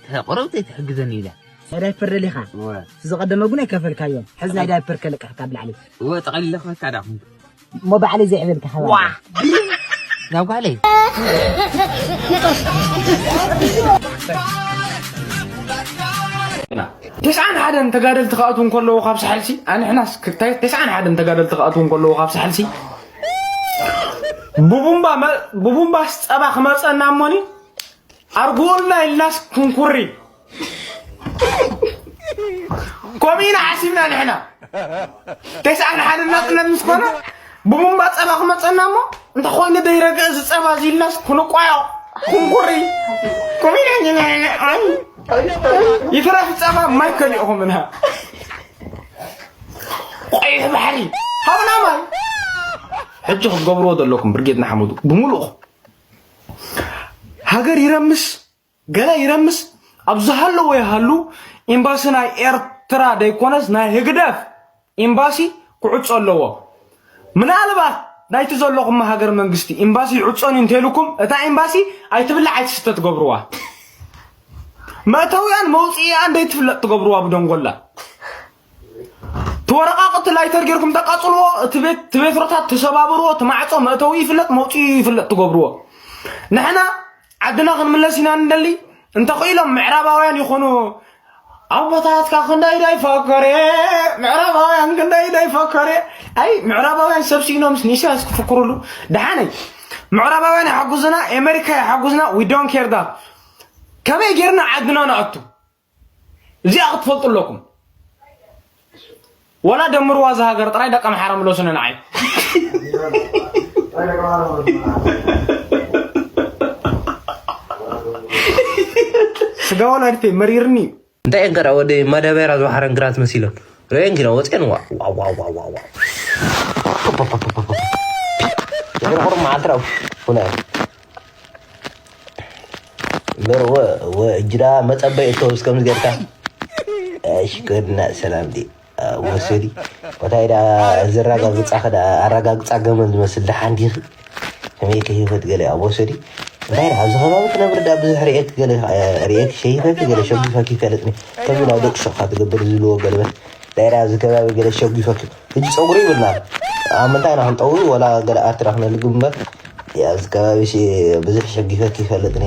ተቆረብተይ ትሕግዘኒ ኢለ። ናይ ዳይፐር ደሊኻ? እወ። ዝቐደመ እውን ኣይከፈልካዮን። ሕዚ ናይ ዳይፐር ከልቅሕካ ብላዕሊ። እወ፣ ጠቐሊለ ክፈካ ዳኹም። እሞ ባዕለይ ዘይዕበልካ ዋ! ከባቢ። ናብ ጓለይ። ተስዓን ሓደን ተጋደልቲ ክኣትዉ እንከለዉ ካብ ሳሕልሲ፣ ኣንሕናስ ክታይ-፣ ተስዓን ሓደን ተጋደልቲ ክኣትዉ እንከለዉ ካብ ሳሕልሲ፣ ብቡምባ መ-፣ ብቡምባስ ጸባ ክመጸና እሞኒ፣ ኣርግኡልና ኢልናስ ክንኩሪ። ከምኡ ኢና ሓሲብና ንሕና። ተስዓን ሓደን ናጽነት ምስ ኮነ፣ ብቡምባ ጸባ ክመጸና እሞ፣ እንተኾይኑ ደይረግእ እዚ ጸባ እዚ ኢልናስ ክንቋዮ፣ ክንኩሪ። ከምኡ ኢና ንሕና። ይትረፍ ጸባ ማይ ከሊእኹምና። ቆይሕ ባሕሪ፣ ሃቡና ማይ። ሕጂ ክትገብርዎ ዘለኩም ብርጌድ ንሓመዱ ብምሉእኹም። ሃገር ይረምስ፣ ገለ ይረምስ፣ ኣብ ዝሃለዎ ይሃሉ፣ ኤምባሲ ናይ ኤርትራ ደይኮነስ ናይ ህግደፍ ኤምባሲ ክዕጾ ኣለዎ። ምናልባት ናይቲ ዘለኹም ሃገር መንግስቲ ኤምባሲ ይዕጾን እዩ እንተይልኩም፣ እታ ኤምባሲ ኣይትብላዕ ኣይትስተ ትገብርዋ። መእተዊኣን መውጽኢኣን ደይትፍለጥ ትገብርዋ ብደንጎላ። እቲ ወረቓቕቲ ላይተር ጌርኩም ተቃጽልዎ፣ እቲ ቤት፣ እቲ ቤትሮታት ትሰባብርዎ፣ እቲ ማዕጾ መእተዊ ይፍለጥ፣ መውጽኢ ይፍለጥ ትገብርዎ። ንሕና ዓድና ክንምለስ ኢና ንደሊ። እንተኽኢሎም ምዕራባውያን ይኾኑ። ኣቦታትካ ክንደይ ዶ ይፈከሬ፣ ምዕራባውያን ክንደይ ዶ ይፈከሬ። ኣይ፣ ምዕራባውያን ሰብ ስኢኖምስ ንኢሳያስ ክፍክሩሉ። ደሓነይ፣ ምዕራባውያን ይሓጉዝና፣ ኣሜሪካ ይሓጉዝና፣ we don't care that። ከመይ ጌርና ዓድና ንኣቱ? እዚኣ ክትፈልጡ ኣለኩም። ወላ ደምርዋ እዛ ሃገር ጥራይ ደቂ ኣምሓራ ምለሱኒ ንዓይ። ስጋ ወላዲተይ መሪርኒ እዩ። እንታይ እየን ከዳ ወደ ማዳበራ ዝወሓረን ግራት መሲለን ርእየን ኪና ወፅየን ዋ ዋ ዋ ዋ ዋ ዋ። ድሕሪ ቁሩብ መዓልቲ ራው ሁና እየን። እምበር ወ-፣ ወ-፣ እጅ ደኣ መጸበይ እቶ እስከምዚ ጌርካ። እሽ፣ ጎድና ሰላም ዲ፣ አ፣ ወሰዲ። ወታይ ደኣ ዘራጋግጻ ከዳ ኣራጋግጻ ገመል ዝመስል ደሓን ዲኺ? ከመይ ከይፈት ገለ ኣብ ወሰዲ። እንታይ ደኣ ኣብዚ ከባቢ ክነብር ደኣ ብዙሕ ርኤክ ገለ፣ አ፣ ርኤክ ሸይፈኪ ገለ ሸጉፈኪ ይፈልጥኒ። ከምዚ ናብ ደቂ ሸኻ ትገብር ዝብልዎ ገልበት። እንታይ ደኣ ኣብዚ ከባቢ ገለ ሸጉፈኪ። ሕጂ ጸጉሪ ይብልና። ኣብ ምንታይ ኢና ክንጠዊ? ወላ ገለ ኣርትራ ክነልግም እምበር። ኣብዚ ከባቢ ሲ ብዙሕ ሸጊፈኪ ይፈልጥኒ።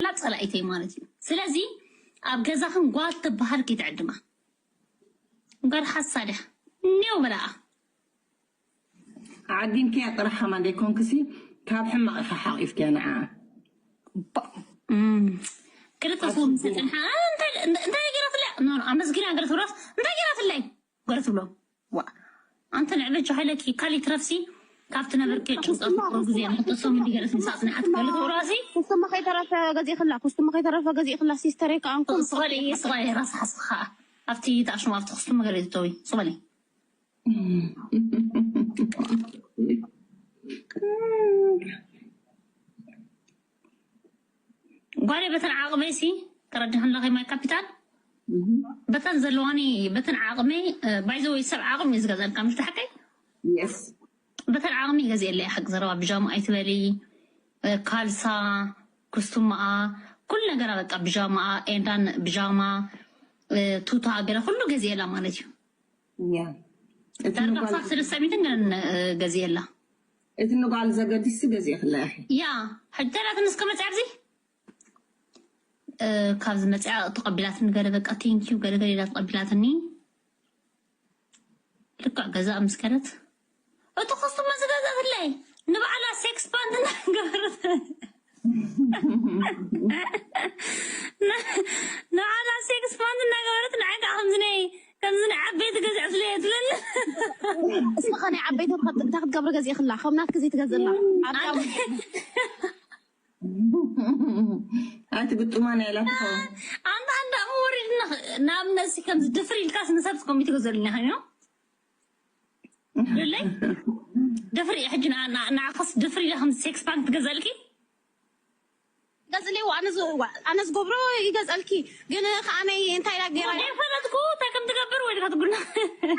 ላ ጸላኢተይ ማለት እዩ። ስለዚ ኣብ ገዛኽን ጓል ትበሃል ከይትዕድማ። ጓል ሓሳዳ። ኔው በላኣ። ዓዲምክያ ጥራሕ ሓማ ደይኮንክሲ፣ ካብ ሕማቕ ኢኻ ሓቒፍክያ ንዓ። ባ-፣ እም፣ ክልተ ሰው ምስ ጸንሓ፣ እንታይ፣ እንታይ ገይራትላ? ኖ፣ ኖ፣ ኣመስጊና ገለ ትብሎስ፣ እንታይ ገይራትለይ? ገለ ትብሎ። ዋ፣ ኣንተ ንዕበጅ ሃይለኪ፣ ካሊ ትረፍሲ፣ ካብቲ ነበርኪ ጭንቀት ቁሩብ ግዜ ንክተሶም እንዲ ገለ ትምሳጥ ንሓት ገለ ትብሎ ኣሲ? ኩስትማ ከይተረፈ ገዚእኽላ፣ ኩስትማ ከይተረፈ ገዚእኽላ፣ ሲስተረይ ከኣ እንኮ ስቐሊ፣ ስቐሊ፣ ራስ ሓስኻ። ኣብቲ ተኣሽሙ፣ ኣብቲ ኩስትማ ገለ ትተዊ፣ ስቐሊ። ጓለይ በተን ዓቕመይሲ ተረዲኽን ኣለኺ ማይ ካፒታል? እህ። በተን ዘለዋኒ፣ በተን ዓቕመይ፣ እ፣ ባይ ዘ ወይ ሰብ ዓቕሚ እዩ ዝገዝኣልካ፣ ምሽ ተሓቀይ? የስ። በተን ዓቕሚ ገዚኤለይ ሓቂ ዘረባ፣ ብጃማ ኣይትበሊ፣ እ፣ ካልሳ፣ ኩስቱማኣ፣ ኩሉ ነገራ በቃ ብጃማኣ፣ ኤንዳን ብጃማ፣ እ፣ ቱታ ገለ ኩሉ ገዚኤላ ማለት እዩ። ያ። እቲ ዳርጋ ንጓል ክሳብ ሰለስተ ሚእትን ገለን፣ እ፣ ገዚኤላ። እቲ ንጓል ዘገድስ ገዚእኽላ ኢኺ። ያ፣ ሕጂ ተላትኒ እስከ መጽኣ ኣብዚ፣ እ፣ ካብዚ መጽኣ ተቐቢላትኒ ገለ በቃ ቴንኪዩ ገለ ገለ ኢላ ተቐቢላትኒ። ልክዕ ገዛ ምስ ከደት፣ እቲ ኮስቱም ዝገዛትለይ ንባዕላ ሴክስ ፓንት እናገበረት፣ ን-፣ ንባዕላ ሴክስ ፓንት እናገበረት ንዓይ ከዓ ከምዚ ናይ፣ ከምዚ ናይ ዓበይቲ ገዚኣትለይ እያ ትብለኒ። እስኻ ናይ ዓበይቲ እንታይ ክትገብሪ ገዚእኽላ? ከም ናትኪ ዘይትገዝእላ? ኣብ ኣንተ-፣ ኣቲ ግጥማ ናይ ኢላ ትኸውን። ኣንታ፣ ኣንታ እሞ ወሪድና ንኣብነት ሲ ከምዚ ድፍር ኢልካስ ንሰብ ኮሚቴ ገዘልና ኮይኑ። ለለይ? ድፍር እየ ሕጂ ና-፣ ና-፣ ንዓኻስ ድፍር ኢለ ከም ሴክስ ፓንክ ትገዛልኪ? ገዝልዎ ኣነ ዝ- ዋ- ኣነ ዝገብሮ ይገዝአልኪ። ግን ከዓነይ እንታይ ኢላ ገይራ? ፈለጥኩ። እንታይ ከም ትገብር ወይ ድካ ትጉና?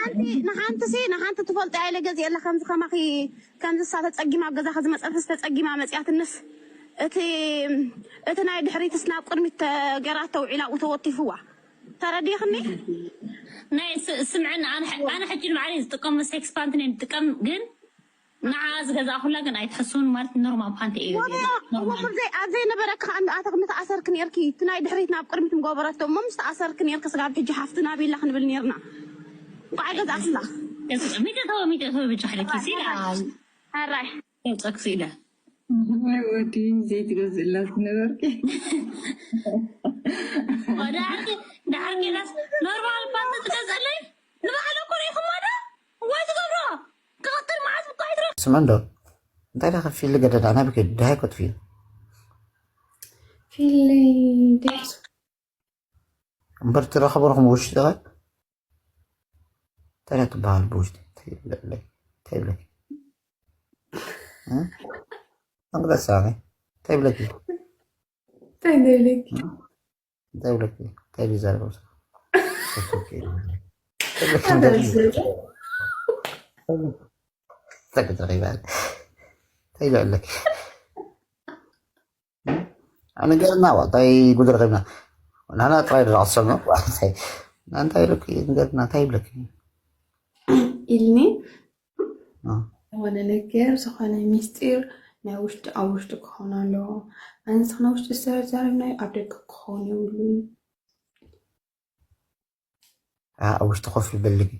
ሓንቲ ንሓንቲ ሲ ንሓንቲ ትፈልጦ ኢለ ገዚአላ ከምዚ ከማኺ። ከምዚ እሳ ተፀጊማ ኣብ ገዛኺ ዝመፀትስ ተፀጊማ መፅያትንስ እቲ እቲ ናይ ድሕሪትስ ናብ ቅድሚት ተገይራ ተውዒላ ኣብኡ ተወቲፍዋ። ተረዲኽኒ? ናይ ስ- ስምዕን ኣነ ሐ- ኣነ ሕጂ ንባዕለይ ዝጥቀም ሴክስ ፓንት ናይ ዝጥቀም ግን ንዓ ዝገዛእኩላ ግን ኣይትሐስውን ማለት ኖርማል ፓንት እዩ። ወላ እወ፣ ብዘይ ኣብ ዘይነበረካ ከኣ እንዳኣተኽ ምተኣሰርክ ነርኪ። እቲ ናይ ድሕሪት ናብ ቅድሚት ምገበረቶ እሞ ምስ ተኣሰርክ ነርክ ስጋብ ሕጂ ሓፍትና ቤላ ክንብል ነርና። እንቋዕ ገዛእክላ። ሚደተወ ሚደተወ ብቻ ሕለኪ ሲላ ሕራይ ጸክሲ ኢለ ወይ ወዲ ዘይትገዝእላ ዝነበርኪ ወዳሕቲ ዳሕር ጌናስ ኖርማል ፓንት ትገዝእለይ ንባዕለ ኮነ ይኹማዳ ወይ ትገብሮ ክቐጥል መዓት ብኳ ይትረ ስምዕን ዶ እንታይ ዳኸ ፊል ገደዳ ናይ ብከ ድሃይ ኮት ፊል ፊለይ ደስ እምበር ትረኸበርኩም ውሽጢ ኸ እንታይ ትበሃል ብውሽጢ እንታይ ይብለለይ እንታይ ይብለኪ መቅደስ እንታይ ይብለኪ እንታይ ደለኪ እንታይ ይብለኪ እንታይ ይዛረብ ተግዘሪባል እንታይ ይብለለኪ ንገርና እንታይ ጉድ ረኺብና ናና ጥራይ ድራቕ ዝሰምዑ እንታይ ኢሉኪ ንገርና እንታይ ይብለኪ ኢልኒ እ። ዝኾነ ነገር ዝኾነ ሚስጢር ናይ ውሽጢ ኣብ ውሽጢ ክኸውን ኣለዎ ኣንስኽ ናይ ውሽጢ ዝተዘረብናዮ ኣብ ደገ ክኸውን የብሉን ኣብ ውሽጢ ኮፍ ይበልጊ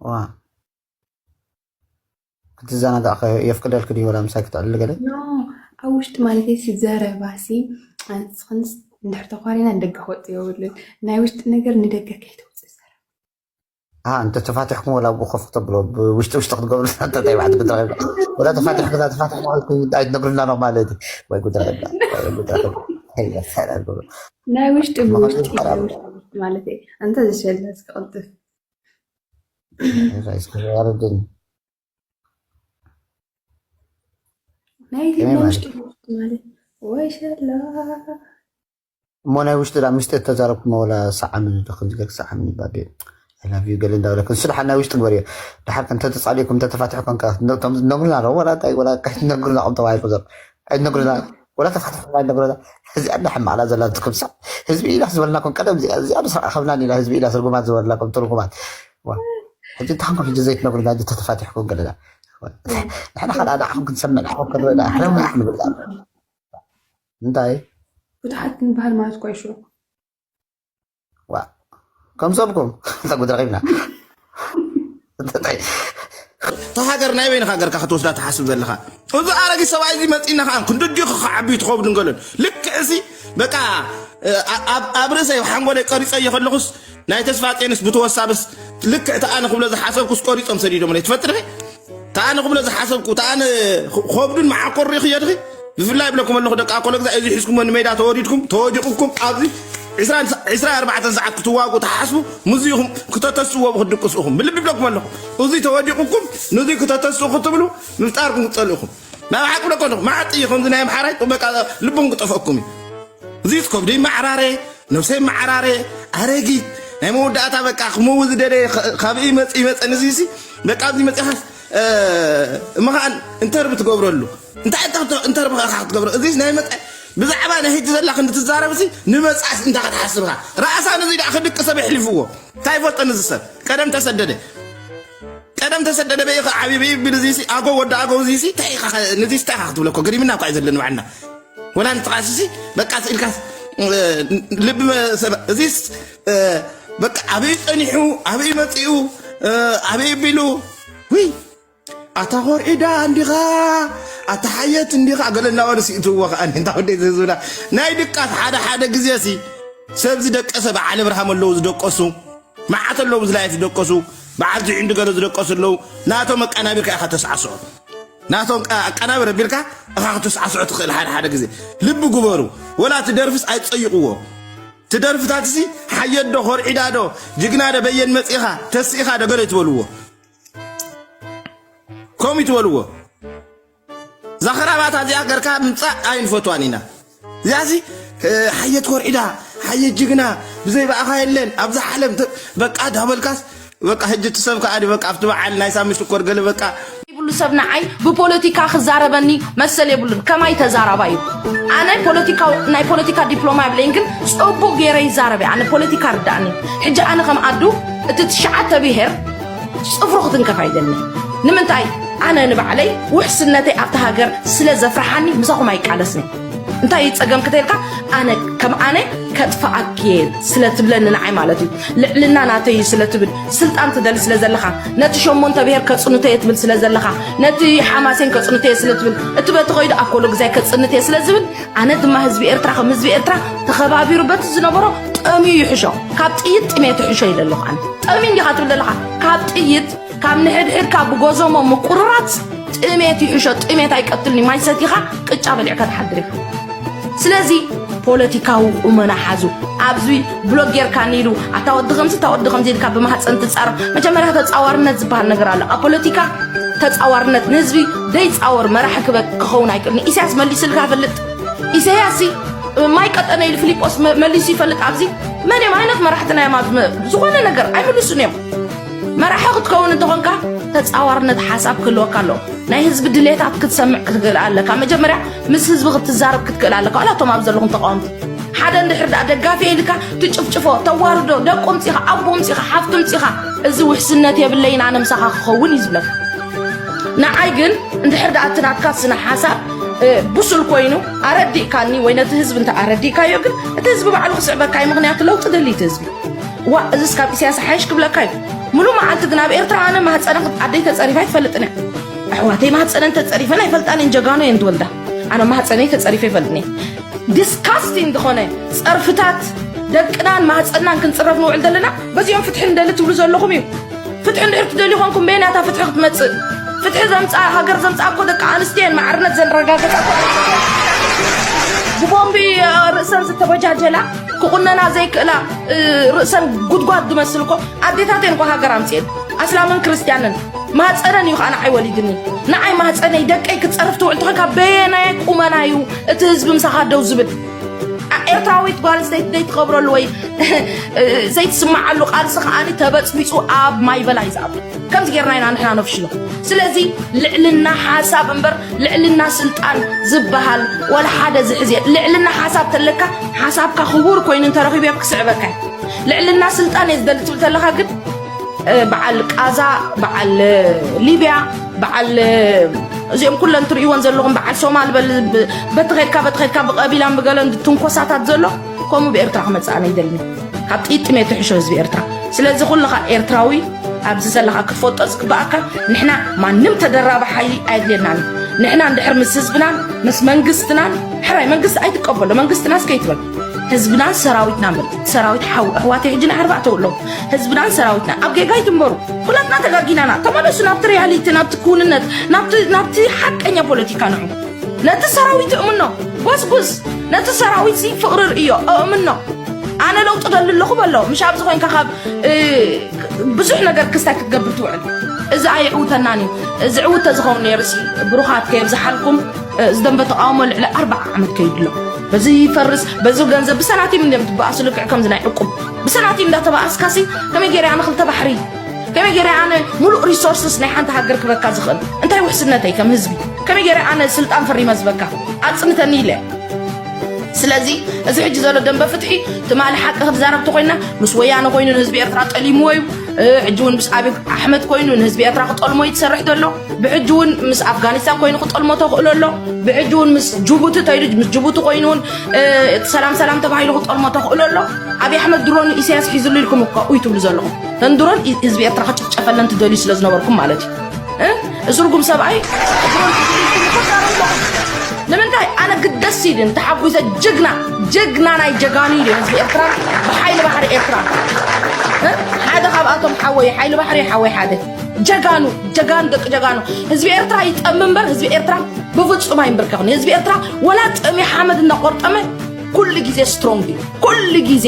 ዋ ክትዘናጋዕ የፍቅደልክ ድዩ ወላ ምሳይ ክትዕልል ገለ ኖ ኣብ ውሽጢ ማለት ሲ ዘረባ ሲ ኣንስኽንስ እንድሕር ተኳሪና ንደገ ክወፅእ የብሉን ናይ ውሽጢ ነገር ንደገ ከይተውፅእ ዘረባ አ እንተ ተፋቲሕኩም ወላ ብኡ ኮፍ ክትብሎ ብውሽጢ ውሽጢ ክትገብሩ እንታይ ባዕዲ ክትረኸብ ወላ ተፋቲሕ ግዛ ተፋቲሕ ማለት ኣይትነግሩና ነው ማለት ወይ ጉድ ረኸብና ጉድ ረኸብ ናይ ውሽጢ ብውሽጢ ናይ ውሽጢ ብውሽጢ ማለት እዩ እንተ ዝሸለ ዝክቕልጥፍ እስከረድን ናይ ናይ ውሽጢ ብውሽጢ ማለት ወይ ሸላ እሞ ናይ ውሽጢ ዳ ምስጢር ተዛረብኩም ወላ ሰዓምኒ ዶ ከምዚ ገርክ ሰዓምኒ ባቤ I love you ገለ እንዳበለክ ንሱ ደሓር ናይ ውሽጢ ግበር እዮ ደሓር ከም ተተፃሊኩም ተተፋትሕኩም ነግሩና ዶ ወላ እንታይ ወላ ነግሩና ከም ተባሂልኩም ዘሎ ኣይነግሩና ወላ ተፋትሕኩም ኣይነግሩና እዚኣ እንዳሕማላ ዘላ ትክምሳ ህዝቢ ኢላ ዝበልናኩም ቀደም እዚኣ እዚኣ ምስ ረኣኸብና ኢና ህዝቢ ኢላ ስርጉማት ዝበልናኩም ትርጉማት ሕጂ እንተኾንኩም ሕጂ ዘይትነግሩና ሕጂ ተተፋቲሕኩም ገለና ንሕና ካልኣ ንዓኹም ክንሰምዕ ንዓኹም ክንርኢ ንሕና ንብል እንታይ ብዙሓት ክንበሃል ማለት እኮ ይሽሩ ዋ ከም ሰብኩም ተጉድ ረኺብና እታ ሃገር ናይ በይንኻ ሃገርካ ክትወስዳ ትሓስብ ዘለኻ እዚ ኣረጊ ሰብኣይ እዚ መፂና ከዓ ክንድዲኹ ክዓቢ ትኸብዱ ንገለን ልክዕ እዚ በቃ ኣብ ርእሰይ ሓንጎለይ ቀሪፀዮ ከለኹስ ናይ ተስፋ ጤንስ ብተወሳብስ ልክዕ ተኣነ ክብሎ ዝሓሰብኩስ ቆሪፆም ሰዲዶምለይ ትፈጥሪ ተኣነ ክብሎ ዝሓሰብኩ ተኣነ ከብዱን መዓኮር ሪኽዮ ድኺ ብፍላይ ብለኩም ኣለኹ ደቂ ኣኮለ ግዛ እዚ ሒዝኩሞ ንሜዳ ተወዲድኩም ተወዲቑኩም ኣብዚ ዕስራ ኣርባዕተ ሰዓት ክትዋጉ ተሓስቡ ሙዚኹም ክተተስዎ ክትድቅሱ ኢኹም ብልቢ ብለኩም ኣለኹ እዚ ተወዲቑኩም ንዚ ክተተስኡ ክትብሉ ምፍጣርኩም ክትፀልኡ ኢኹም ናብ ሓቂ ብለኩም ኣለኹ መዓጢ እዩ ከምዚ ናይ ኣምሓራይ በቃ ልቦም ክጠፍአኩም እዩ እዚ ከብደይ መዓራረ ነብሰይ መዓራረ ኣረጊት ናይ መወዳእታ በቃ ክመው ዝደለየ ካብኢ መፅ ይመፀ ንዚሲ በቃ ኣብዚ መፅኻስ እሞ ከዓ እንተርብ ትገብረሉ እንታይ እንተርብ ከዓ ክትገብረ እዚ ናይ መፀ ብዛዕባ ናይ ሕጂ ዘላ ክንዲ ትዛረብ ሲ ንመፃስ እንታይ ክትሓስብካ ራእሳ ነዚ ደኣ ክድቂ ሰብ የሕሊፍዎ እንታይ ይፈልጦ ነዚ ሰብ ቀደም ተሰደደ ቀደም ተሰደደ በይ ዓብቢ ብል እዚ ሲ ኣጎ ወዲ ኣጎ እዚ ሲ እንታይ ኢኻ ነዚ እንታይ ኢኻ ክትብለኮ ገሪምና እኳ እዩ ዘለና ባዕልና ወላ ንጥቓስሲ በቃ ስኢልካስ ልቢ እዚስ በቃ ኣበይ ጸኒሑ ኣበይ መጺኡ ኣበይ ቢሉ ውይ ኣታ ኾርዒዳ እንዲኻ ኣታ ሓየት እንዲኻ ገለ እናበሉ ስኢትዎ ከዓ እንታ ወደይ ዝህዝብና ናይ ድቃስ ሓደ ሓደ ግዜ ሲ ሰብ ዝደቀሰ በዓል ኣብርሃም ኣለዉ ዝደቀሱ መዓት ኣለዉ ዝላይፍ ዝደቀሱ በዓል ዝዕንዲ ገለ ዝደቀሱ ኣለዉ ናቶም ኣቀናቢርካ ኢኻ ተስዓስዖ ናቶም ኣቀናብር ኣቢልካ እኻ ክትስዓስዖ ትኽእል ሓደ ሓደ ግዜ ልቢ ግበሩ ወላ እቲ ደርፍስ ኣይትፀይቕዎ እቲ ደርፍታትሲ ሓየዶ ኮርዒዳዶ ጅግናዶ በየን መፂእኻ ተስኢኻ ዶ ገለ ትበልዎ ከምኡ ትበልዎ እዛ ኸራባታ እዚኣ ገርካ ምምፃእ ኣይንፈትዋን ኢና። እዚኣሲ ሓየት ኮርዒዳ፣ ሓየት ጅግና፣ ብዘይ ብኣኻ የለን ኣብዛ ዓለም። በቃ ዳበልካስ በቃ ሕጂ እቲ ሰብ ከኣ በቃ ኣብቲ በዓል ናይ ሳሚ ሽኮር ገለ በቃ ይብሉ። ሰብ ንዓይ ብፖለቲካ ክዛረበኒ መሰል የብሉን። ከማይ ተዛራባ እዩ። ኣነ ፖለቲካው ናይ ፖለቲካ ዲፕሎማ የብለይን፣ ግን ጽቡቕ ገይረ ይዛረብ እየ። ኣነ ፖለቲካ ርዳእኒ። ሕጂ ኣነ ከም ኣዱ እቲ ትሽዓተ ብሄር ጽፍሩ ክትንከፍ ኣይደልን። ንምንታይ? ኣነ ንባዕለይ ውሕስነተይ ኣብቲ ሃገር ስለ ዘፍርሓኒ ምሳኹም ኣይቃለስን። እንታይ እዩ ጸገም ክተልካ? ኣነ ከም ኣነ ከጥፍኣኪ እየ ስለ ትብለኒ ንዓይ ማለት እዩ። ልዕልና ናተይ እዩ ስለ ትብል፣ ስልጣን ትደሊ ስለ ዘለኻ፣ ነቲ ሸሞንተ ብሄር ከጽንቶ እየ ትብል ስለ ዘለኻ፣ ነቲ ሓማሴን ከጽንቶ እየ ስለ ትብል፣ እቲ በቲ ከይዱ ኣብ ኮሎ ግዛይ ከጽንት እየ ስለ ዝብል፣ ኣነ ድማ ህዝቢ ኤርትራ ከም ህዝቢ ኤርትራ ተኸባቢሩ በቲ ዝነበሮ ጠምዩ ይሕሾ። ካብ ጥይት ጥሜት ይሕሾ ኢለ ኣለኹ። ኣነ ጠምዩ እንዲኻ ትብል ዘለኻ፣ ካብ ጥይት ካብ ንሕድሕድካ ብጎዞሞ ምቁርራጽ ጥሜት ይሕሾ። ጥሜት ኣይቀትልን እዩ። ማይ ሰቲኻ ቅጫ በሊዕካ ትሓድር ኢኻ። ስለዚ ፖለቲካዊ ቁመና ሓዙ። ኣብዚ ብሎግ ጌርካኒ ኢሉ፣ ኣታ ወዲ ከምዚ፣ እታ ወዲ ከምዚ ኢልካ ብማህፀን ትጻረፍ። መጀመርያ ተጻዋርነት ዝበሃል ነገር ኣሎ። ኣብ ፖለቲካ ተጻዋርነት፣ ንህዝቢ ደይጻወር መራሒ ክበ-፣ ክኸውን ኣይክእልን። ኢሳያስ መሊስልካ ይፈልጥ? ኢሳያስ ሲ ማይ ቀጠነ ኢሉ ፊሊጶስ መ-፣ መሊሱ ይፈልጥ? ኣብዚ መን እዮም ዓይነት መራሕትና እዮም? ኣብዚ መ-፣ ዝኾነ ነገር ኣይምልሱን እዮም። መራሒ ክትከውን እንተኾንካ ተጻዋርነት ሓሳብ ክህልወካ ኣለዎ። ናይ ህዝቢ ድሌታት ክትሰምዕ ክትክእል ኣለካ። መጀመርያ ምስ ህዝቢ ክትዛረብ ክትክእል ኣለካ። ዋላ እቶም ኣብ ዘለኹም ተቃወምቲ ሓደ እንድሕር ደኣ ደጋፊ ኢልካ ትጭፍጭፎ፣ ተዋርዶ፣ ደቁ ምጺኻ፣ ኣቦ ምጺኻ፣ ሓፍቱ ምጺኻ፣ እዚ ውሕስነት የብለይን ኣነ ምሳኻ ክኸውን እዩ ዝብለካ። ንዓይ ግን እንድሕር ደኣ እቲ ናትካ ስነ ሓሳብ፣ እ፣ ብሱል ኮይኑ ኣረዲእካኒ ወይ ነቲ ህዝቢ እንተ ኣረዲእካዮ ግን እቲ ህዝቢ ባዕሉ ክስዕበካ እዩ። ምኽንያቱ ለውጢ ደሊ እቲ ህዝቢ። ዋ፣ እዚስ ካብ ኢሳያስ ሓይሽ ክብለካ እዩ። ሙሉ መዓልቲ ግን ኣብ ኤርትራ ኣነ ማህፀነ ክት-፣ ኣደይ ተፀሪፋ ኣይትፈልጥን እያ። ኣሕዋተይ ማህፀነን ተፀሪፈን ኣይፈልጣን እየን፣ ጀጋኑ እየን ትወልዳ። ኣነ ማህፀነይ ተፀሪፈ ይፈልጥን እየ። ዲስካስቲንግ ዝኾነ ፀርፍታት ደቅናን ማህፀናን ክንፅረፍ ንውዕል ዘለና በዚኦም ፍትሒ ንደሊ ትብሉ ዘለኹም እዩ። ፍትሒ እንድሕር ትደልዩ ኮንኩም በየናታ ፍትሒ ክትመፅእ? ፍትሒ ዘምፅኣ፣ ሃገር ዘምፅኣ እኮ ደቂ ኣንስትዮ እየን፣ ማዕርነት ዘረጋገፃ እኮ። ብቦምቢ ርእሰን ዝተበጃጀላ፣ ክቑነና ዘይክእላ፣ እ፣ ርእሰን ጉድጓድ ዝመስል እኮ ኣዴታት እየን እኮ ሃገር ኣምፅኤን። ኣስላምን ክርስትያንን ማህፀነን እዩ ከዓ ንዓይ ወሊድኒ። ንዓይ ማህፀነይ ደቀይ ክትፀርፍ ትውዕል ተኾንካ በየናይ ቁመና እዩ እቲ ህዝቢ ምሳኻ ደው ዝብል? ኣ-፣ ኤርትራዊት ጓል ኣንስተይቲ ዘይትኸብረሉ ወይ ዘይትስምዓሉ ቃልሲ ከኣ ተበጽቢጹ ኣብ ማይ በላይ ዝኣቱ። ከምዚ ጌርና ኢና ንሕና ነፍሽሎ። ስለዚ ልዕልና ሓሳብ እምበር ልዕልና ስልጣን ዝበሃል ዋላ ሓደ ዝሕዝ የለን። ልዕልና ሓሳብ ተለካ ሓሳብካ ክቡር ኮይኑ እንተረኺቡ ክስዕበካ እዩ። ልዕልና ስልጣን እየ ዝደሊ ትብል ተለኻ ግን እ፣ በዓል ቃዛ፣ በዓል፣ እ፣ ሊብያ፣ በዓል፣ እ፣ እዚኦም ኩለን ትርእይዎን ዘለኹም በዓል ሶማል በል ብ-፣ በቲ ኸድካ፣ በቲ ኸድካ ብቐቢላን ብገለን ትንኮሳታት ዘሎ ከምኡ ብኤርትራ ክመጽእ ኣነ ይደልኒ። ካብ ጥይት ጥሜት ትሕሾ ህዝቢ ኤርትራ። ስለዚ ኩልኻ ኤርትራዊ ኣብዚ ዘለኻ ክትፈልጦ ዝግብኣካ ንሕና ማንም ተደራቢ ሓይሊ ኣየድልየናን እዩ። ንሕና እንድሕር ምስ ህዝብናን ምስ መንግስትናን ሕራይ መንግስቲ ኣይትቀበሎ መንግስትናስ ከይትበል ህዝብናን ሰራዊትናን በል። ሰራዊት ሓው ኣሕዋተይ ሕጂ ንኣርባዕተ ኣለዉ። ህዝብናን ሰራዊትና ኣብ ጌጋ ይትንበሩ። ኩላትና ተጋጊናና። ተመለሱ ናብቲ ሪያሊቲ፣ ናብቲ ክውንነት፣ ናብቲ፣ ናብቲ ሓቀኛ ፖለቲካ ንዑ። ነቲ ሰራዊት እእምኖ፣ ጎስጉስ። ነቲ ሰራዊት ሲ ፍቕሪ ርእዮ፣ እእምኖ። ኣነ ለውጢ ደሊ ኣለኹ በሎ። ምሽ ኣብዚ ኮይንካ ካብ፣ እ፣ ብዙሕ ነገር ክስታይ ክትገብር ትውዕል። እዚ ኣየዕውተናን እዩ። እዚ ዕውተ ዝኸውን ነይሩ ሲ ብሩኻት ከየብዝሓልኩም፣ እ፣ ዝደንበ ተቃውሞ ልዕሊ ኣርባዓ ዓመት ከይድሎ። በዚ ይፈርስ፣ በዚ ገንዘብ ብሰናቲም እንዲም ትበኣሱ ልክዕ ከምዚ ናይ ዕቁብ። ብሰናቲም እንዳተበኣስካሲ ከመይ ገይረ ኣነ ክልተ ባሕሪ፣ ከመይ ገይረ ኣነ ሙሉእ ሪሶርስስ ናይ ሓንቲ ሃገር ክበካ ዝኽእል? እንታይ ውሕስነተይ ከም ህዝቢ? ከመይ ገይረ ኣነ ስልጣን ፈሪመ ዝበካ? ኣጽንተኒ ኢለ። ስለዚ እዚ ሕጂ ዘሎ ደንበ ፍትሒ ትማሊ ሓቂ ክትዛረብ ተኮይና ምስ ወያነ ኮይኑ ንህዝቢ ኤርትራ ጠሊምዎ እዩ። እ፣ ሕጂ እውን ምስ ኣብይ ኣሕመድ ኮይኑ ንህዝቢ ኤርትራ ክጠልሞ እዩ ትሰርሕ ዘሎ። ብሕጂ እውን ምስ ኣፍጋኒስታን ኮይኑ ክጠልሞ ተኽእሎ ኣሎ። ብሕጂ እውን ምስ ጅቡቲ ተይሉ ምስ ጅቡቲ ኮይኑ እውን፣ እ፣ ሰላም ሰላም ተባሂሉ ክጠልሞ ተኽእሎ ኣሎ። ኣብይ ኣሕመድ ድሮን ኢሳያስ ሒዝሉ ኢልኩም እኮ እዩ ትብሉ ዘለኹም። ተን ድሮን ኢ-፣ ህዝቢ ኤርትራ ክጭፍጨፈለን ትደልዩ ስለ ዝነበርኩም ማለት እዩ። እ? እዚ ርጉም ሰብኣይ ድሮን ሒዝሉ ኢልኩም እኮ ዛረብኩም። ንምንታይ? ኣነ ግደስ ኢልን ተሓጒሰ ጅግና፣ ጅግና ናይ ጀጋኑ ኢሉ ህዝቢ ኤርትራ ብሓይሊ ባሕሪ ኤርትራ። እ? ሓደ ካብኣቶም ሓወይ ሓይሊ ባሕሪ ሓወይ ሓደ። ጀጋኑ፣ ጀጋኑ ደቂ ጀጋኑ። ህዝቢ ኤርትራ ይጠም እምበር ህዝቢ ኤርትራ ብፍጹም ኣይንብርከኽን። ህዝቢ ኤርትራ ወላ ጠሚ ሓመድ እናቆርጠመ ኩሉ ግዜ ስትሮንግ እዩ። ኩሉ ግዜ።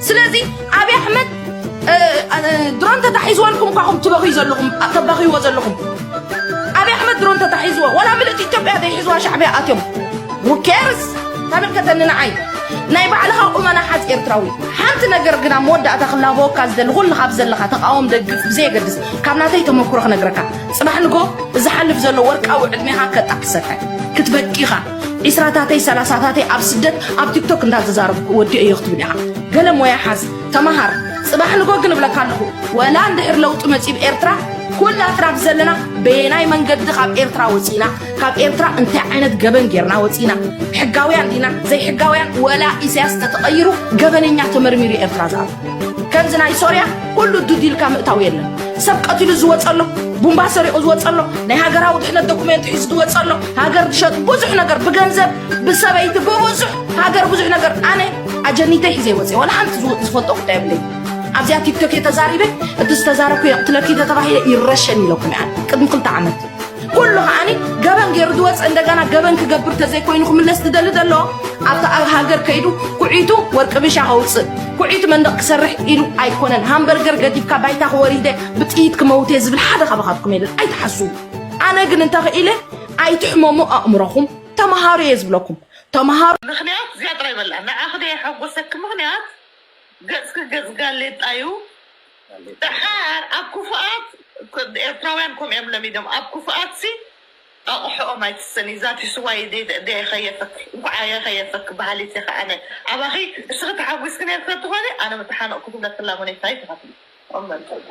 ስለዚ ኣብይ ኣሕመድ፣ እ፣ እ፣ ድሮን ተታሒዝወልኩም እኳ ኹም ትበኽዩ ዘለኹም፣ ተባኽይዎ ዘለኹም። ኣብይ ኣሕመድ ድሮን ተታሒዝዎ፣ ወላ ምልእቲ ኢትዮጵያ ዘይሕዝዋ ሻዕብያ ኣትዮም። Who cares? ተመልከተኒ ንዓይ። ናይ ባዕልኻ ቁመና ሓዝ ኤርትራዊ። ሓንቲ ነገር ግና መወዳእታ ክላበወካ ዝደሊ፣ ኩሉ ካብ ዘለኻ ተቃወም፣ ደግፍ ብዘየገድስ፣ ካብ ናተይ ተመክሮ ክነግረካ። ጽባሕ ንጎ ዝሓልፍ ዘሎ ወርቃዊ ዕድሜኻ ከጣዕሰካ እዩ። ክትበኪኻ። ዒስራታተይ ሰላሳታተይ ኣብ ስደት ኣብ ቲክቶክ እንዳተዛረብኩ ወዲኦ እዮ ክትብል ኢኻ። ገለ ሞያ ሓዝ፣ ተመሃር። ጽባሕ ንጎ ግን እብለካ ኣለኹ፣ ወላ እንድሕር ለውጢ መጺእ ኤርትራ፣ ኩላትና ዘለና በየናይ መንገዲ ካብ ኤርትራ ወጺእና፣ ካብ ኤርትራ እንታይ ዓይነት ገበን ጌርና ወጺእና፣ ሕጋውያን ዲና ዘይሕጋውያን፣ ወላ ኢሳያስ ተተቐይሩ ገበነኛ ተመርሚሩ ኤርትራ ዝኣቱ። ከምዚ ናይ ሶርያ ኩሉ ዱድ ኢልካ ምእታው የለን። ሰብ ቀቲሉ ዝወጸሎ፣ ቡምባ ሰሪቑ ዝወጸሎ፣ ናይ ሃገራዊ ድሕነት ዶኩሜንት ሒዙ ዝወጸሎ፣ ሃገር ዝሸጥ ብዙሕ ነገር ብገንዘብ ብሰበይቲ ብብዙሕ ሃገር ብዙሕ ነገር ኣነ ኣጀኒተይ ሒዘ ይወጽእ ወላ ሓንቲ ዝፈልጦ ጉዳይ የብለይ። ኣብዚኣ ቲክቶክ እየ ተዛሪበ፣ እቲ ዝተዛረብኩ የቕትለኪ ተተባሂለ ይረሸን ኢለኩም እያ ቅድሚ ክልተ ዓመት። ኩሉ ከዓኒ ገበን ገይሩ ዝወፅእ እንደገና ገበን ክገብር ተዘይኮይኑ ክምለስ ትደሊ ዘሎ ኣብታ ኣብ ሃገር ከይዱ ኩዒቱ ወርቂ ብሻ ከውፅእ ኩዒቱ መንደቕ ክሰርሕ ኢሉ ኣይኮነን። ሃምበርገር ገዲፍካ ባይታ ክወሪደ ብጥይት ክመውት እየ ዝብል ሓደ ካባኻትኩም የለን። ኣይትሓስቡ። ኣነ ግን እንተኽኢለ ኣይትሕመሙ ኣእምሮኹም። ተምሃሩ እየ ዝብለኩም። ተምሃሩ። ምኽንያት እዚኣ ጥራይ በላ ንዓኺ ዶ የሓጎሰኪ ምኽንያት ገጽኪ ገጽ ጋሌጣ እዩ። ደሓር ኣብ ክፉኣት ኤርትራውያን ከምኡ እዮም ለሚዶም ኣብ ክፉኣት ሲ ኣቑሕኦም ኣይትሰኒ ዛቲ ስዋይ ደይ ከየፈክ እንኳዓ የኸየፈክ በሃሊት እየ ከዓነ ኣባኺ እስኺ ተሓጒስኪ ነርኪ ተኾነ ኣነ ምተሓነቕኩ ትብለክላ ሞኔታይ ትኸፍሊ እመን ተጎ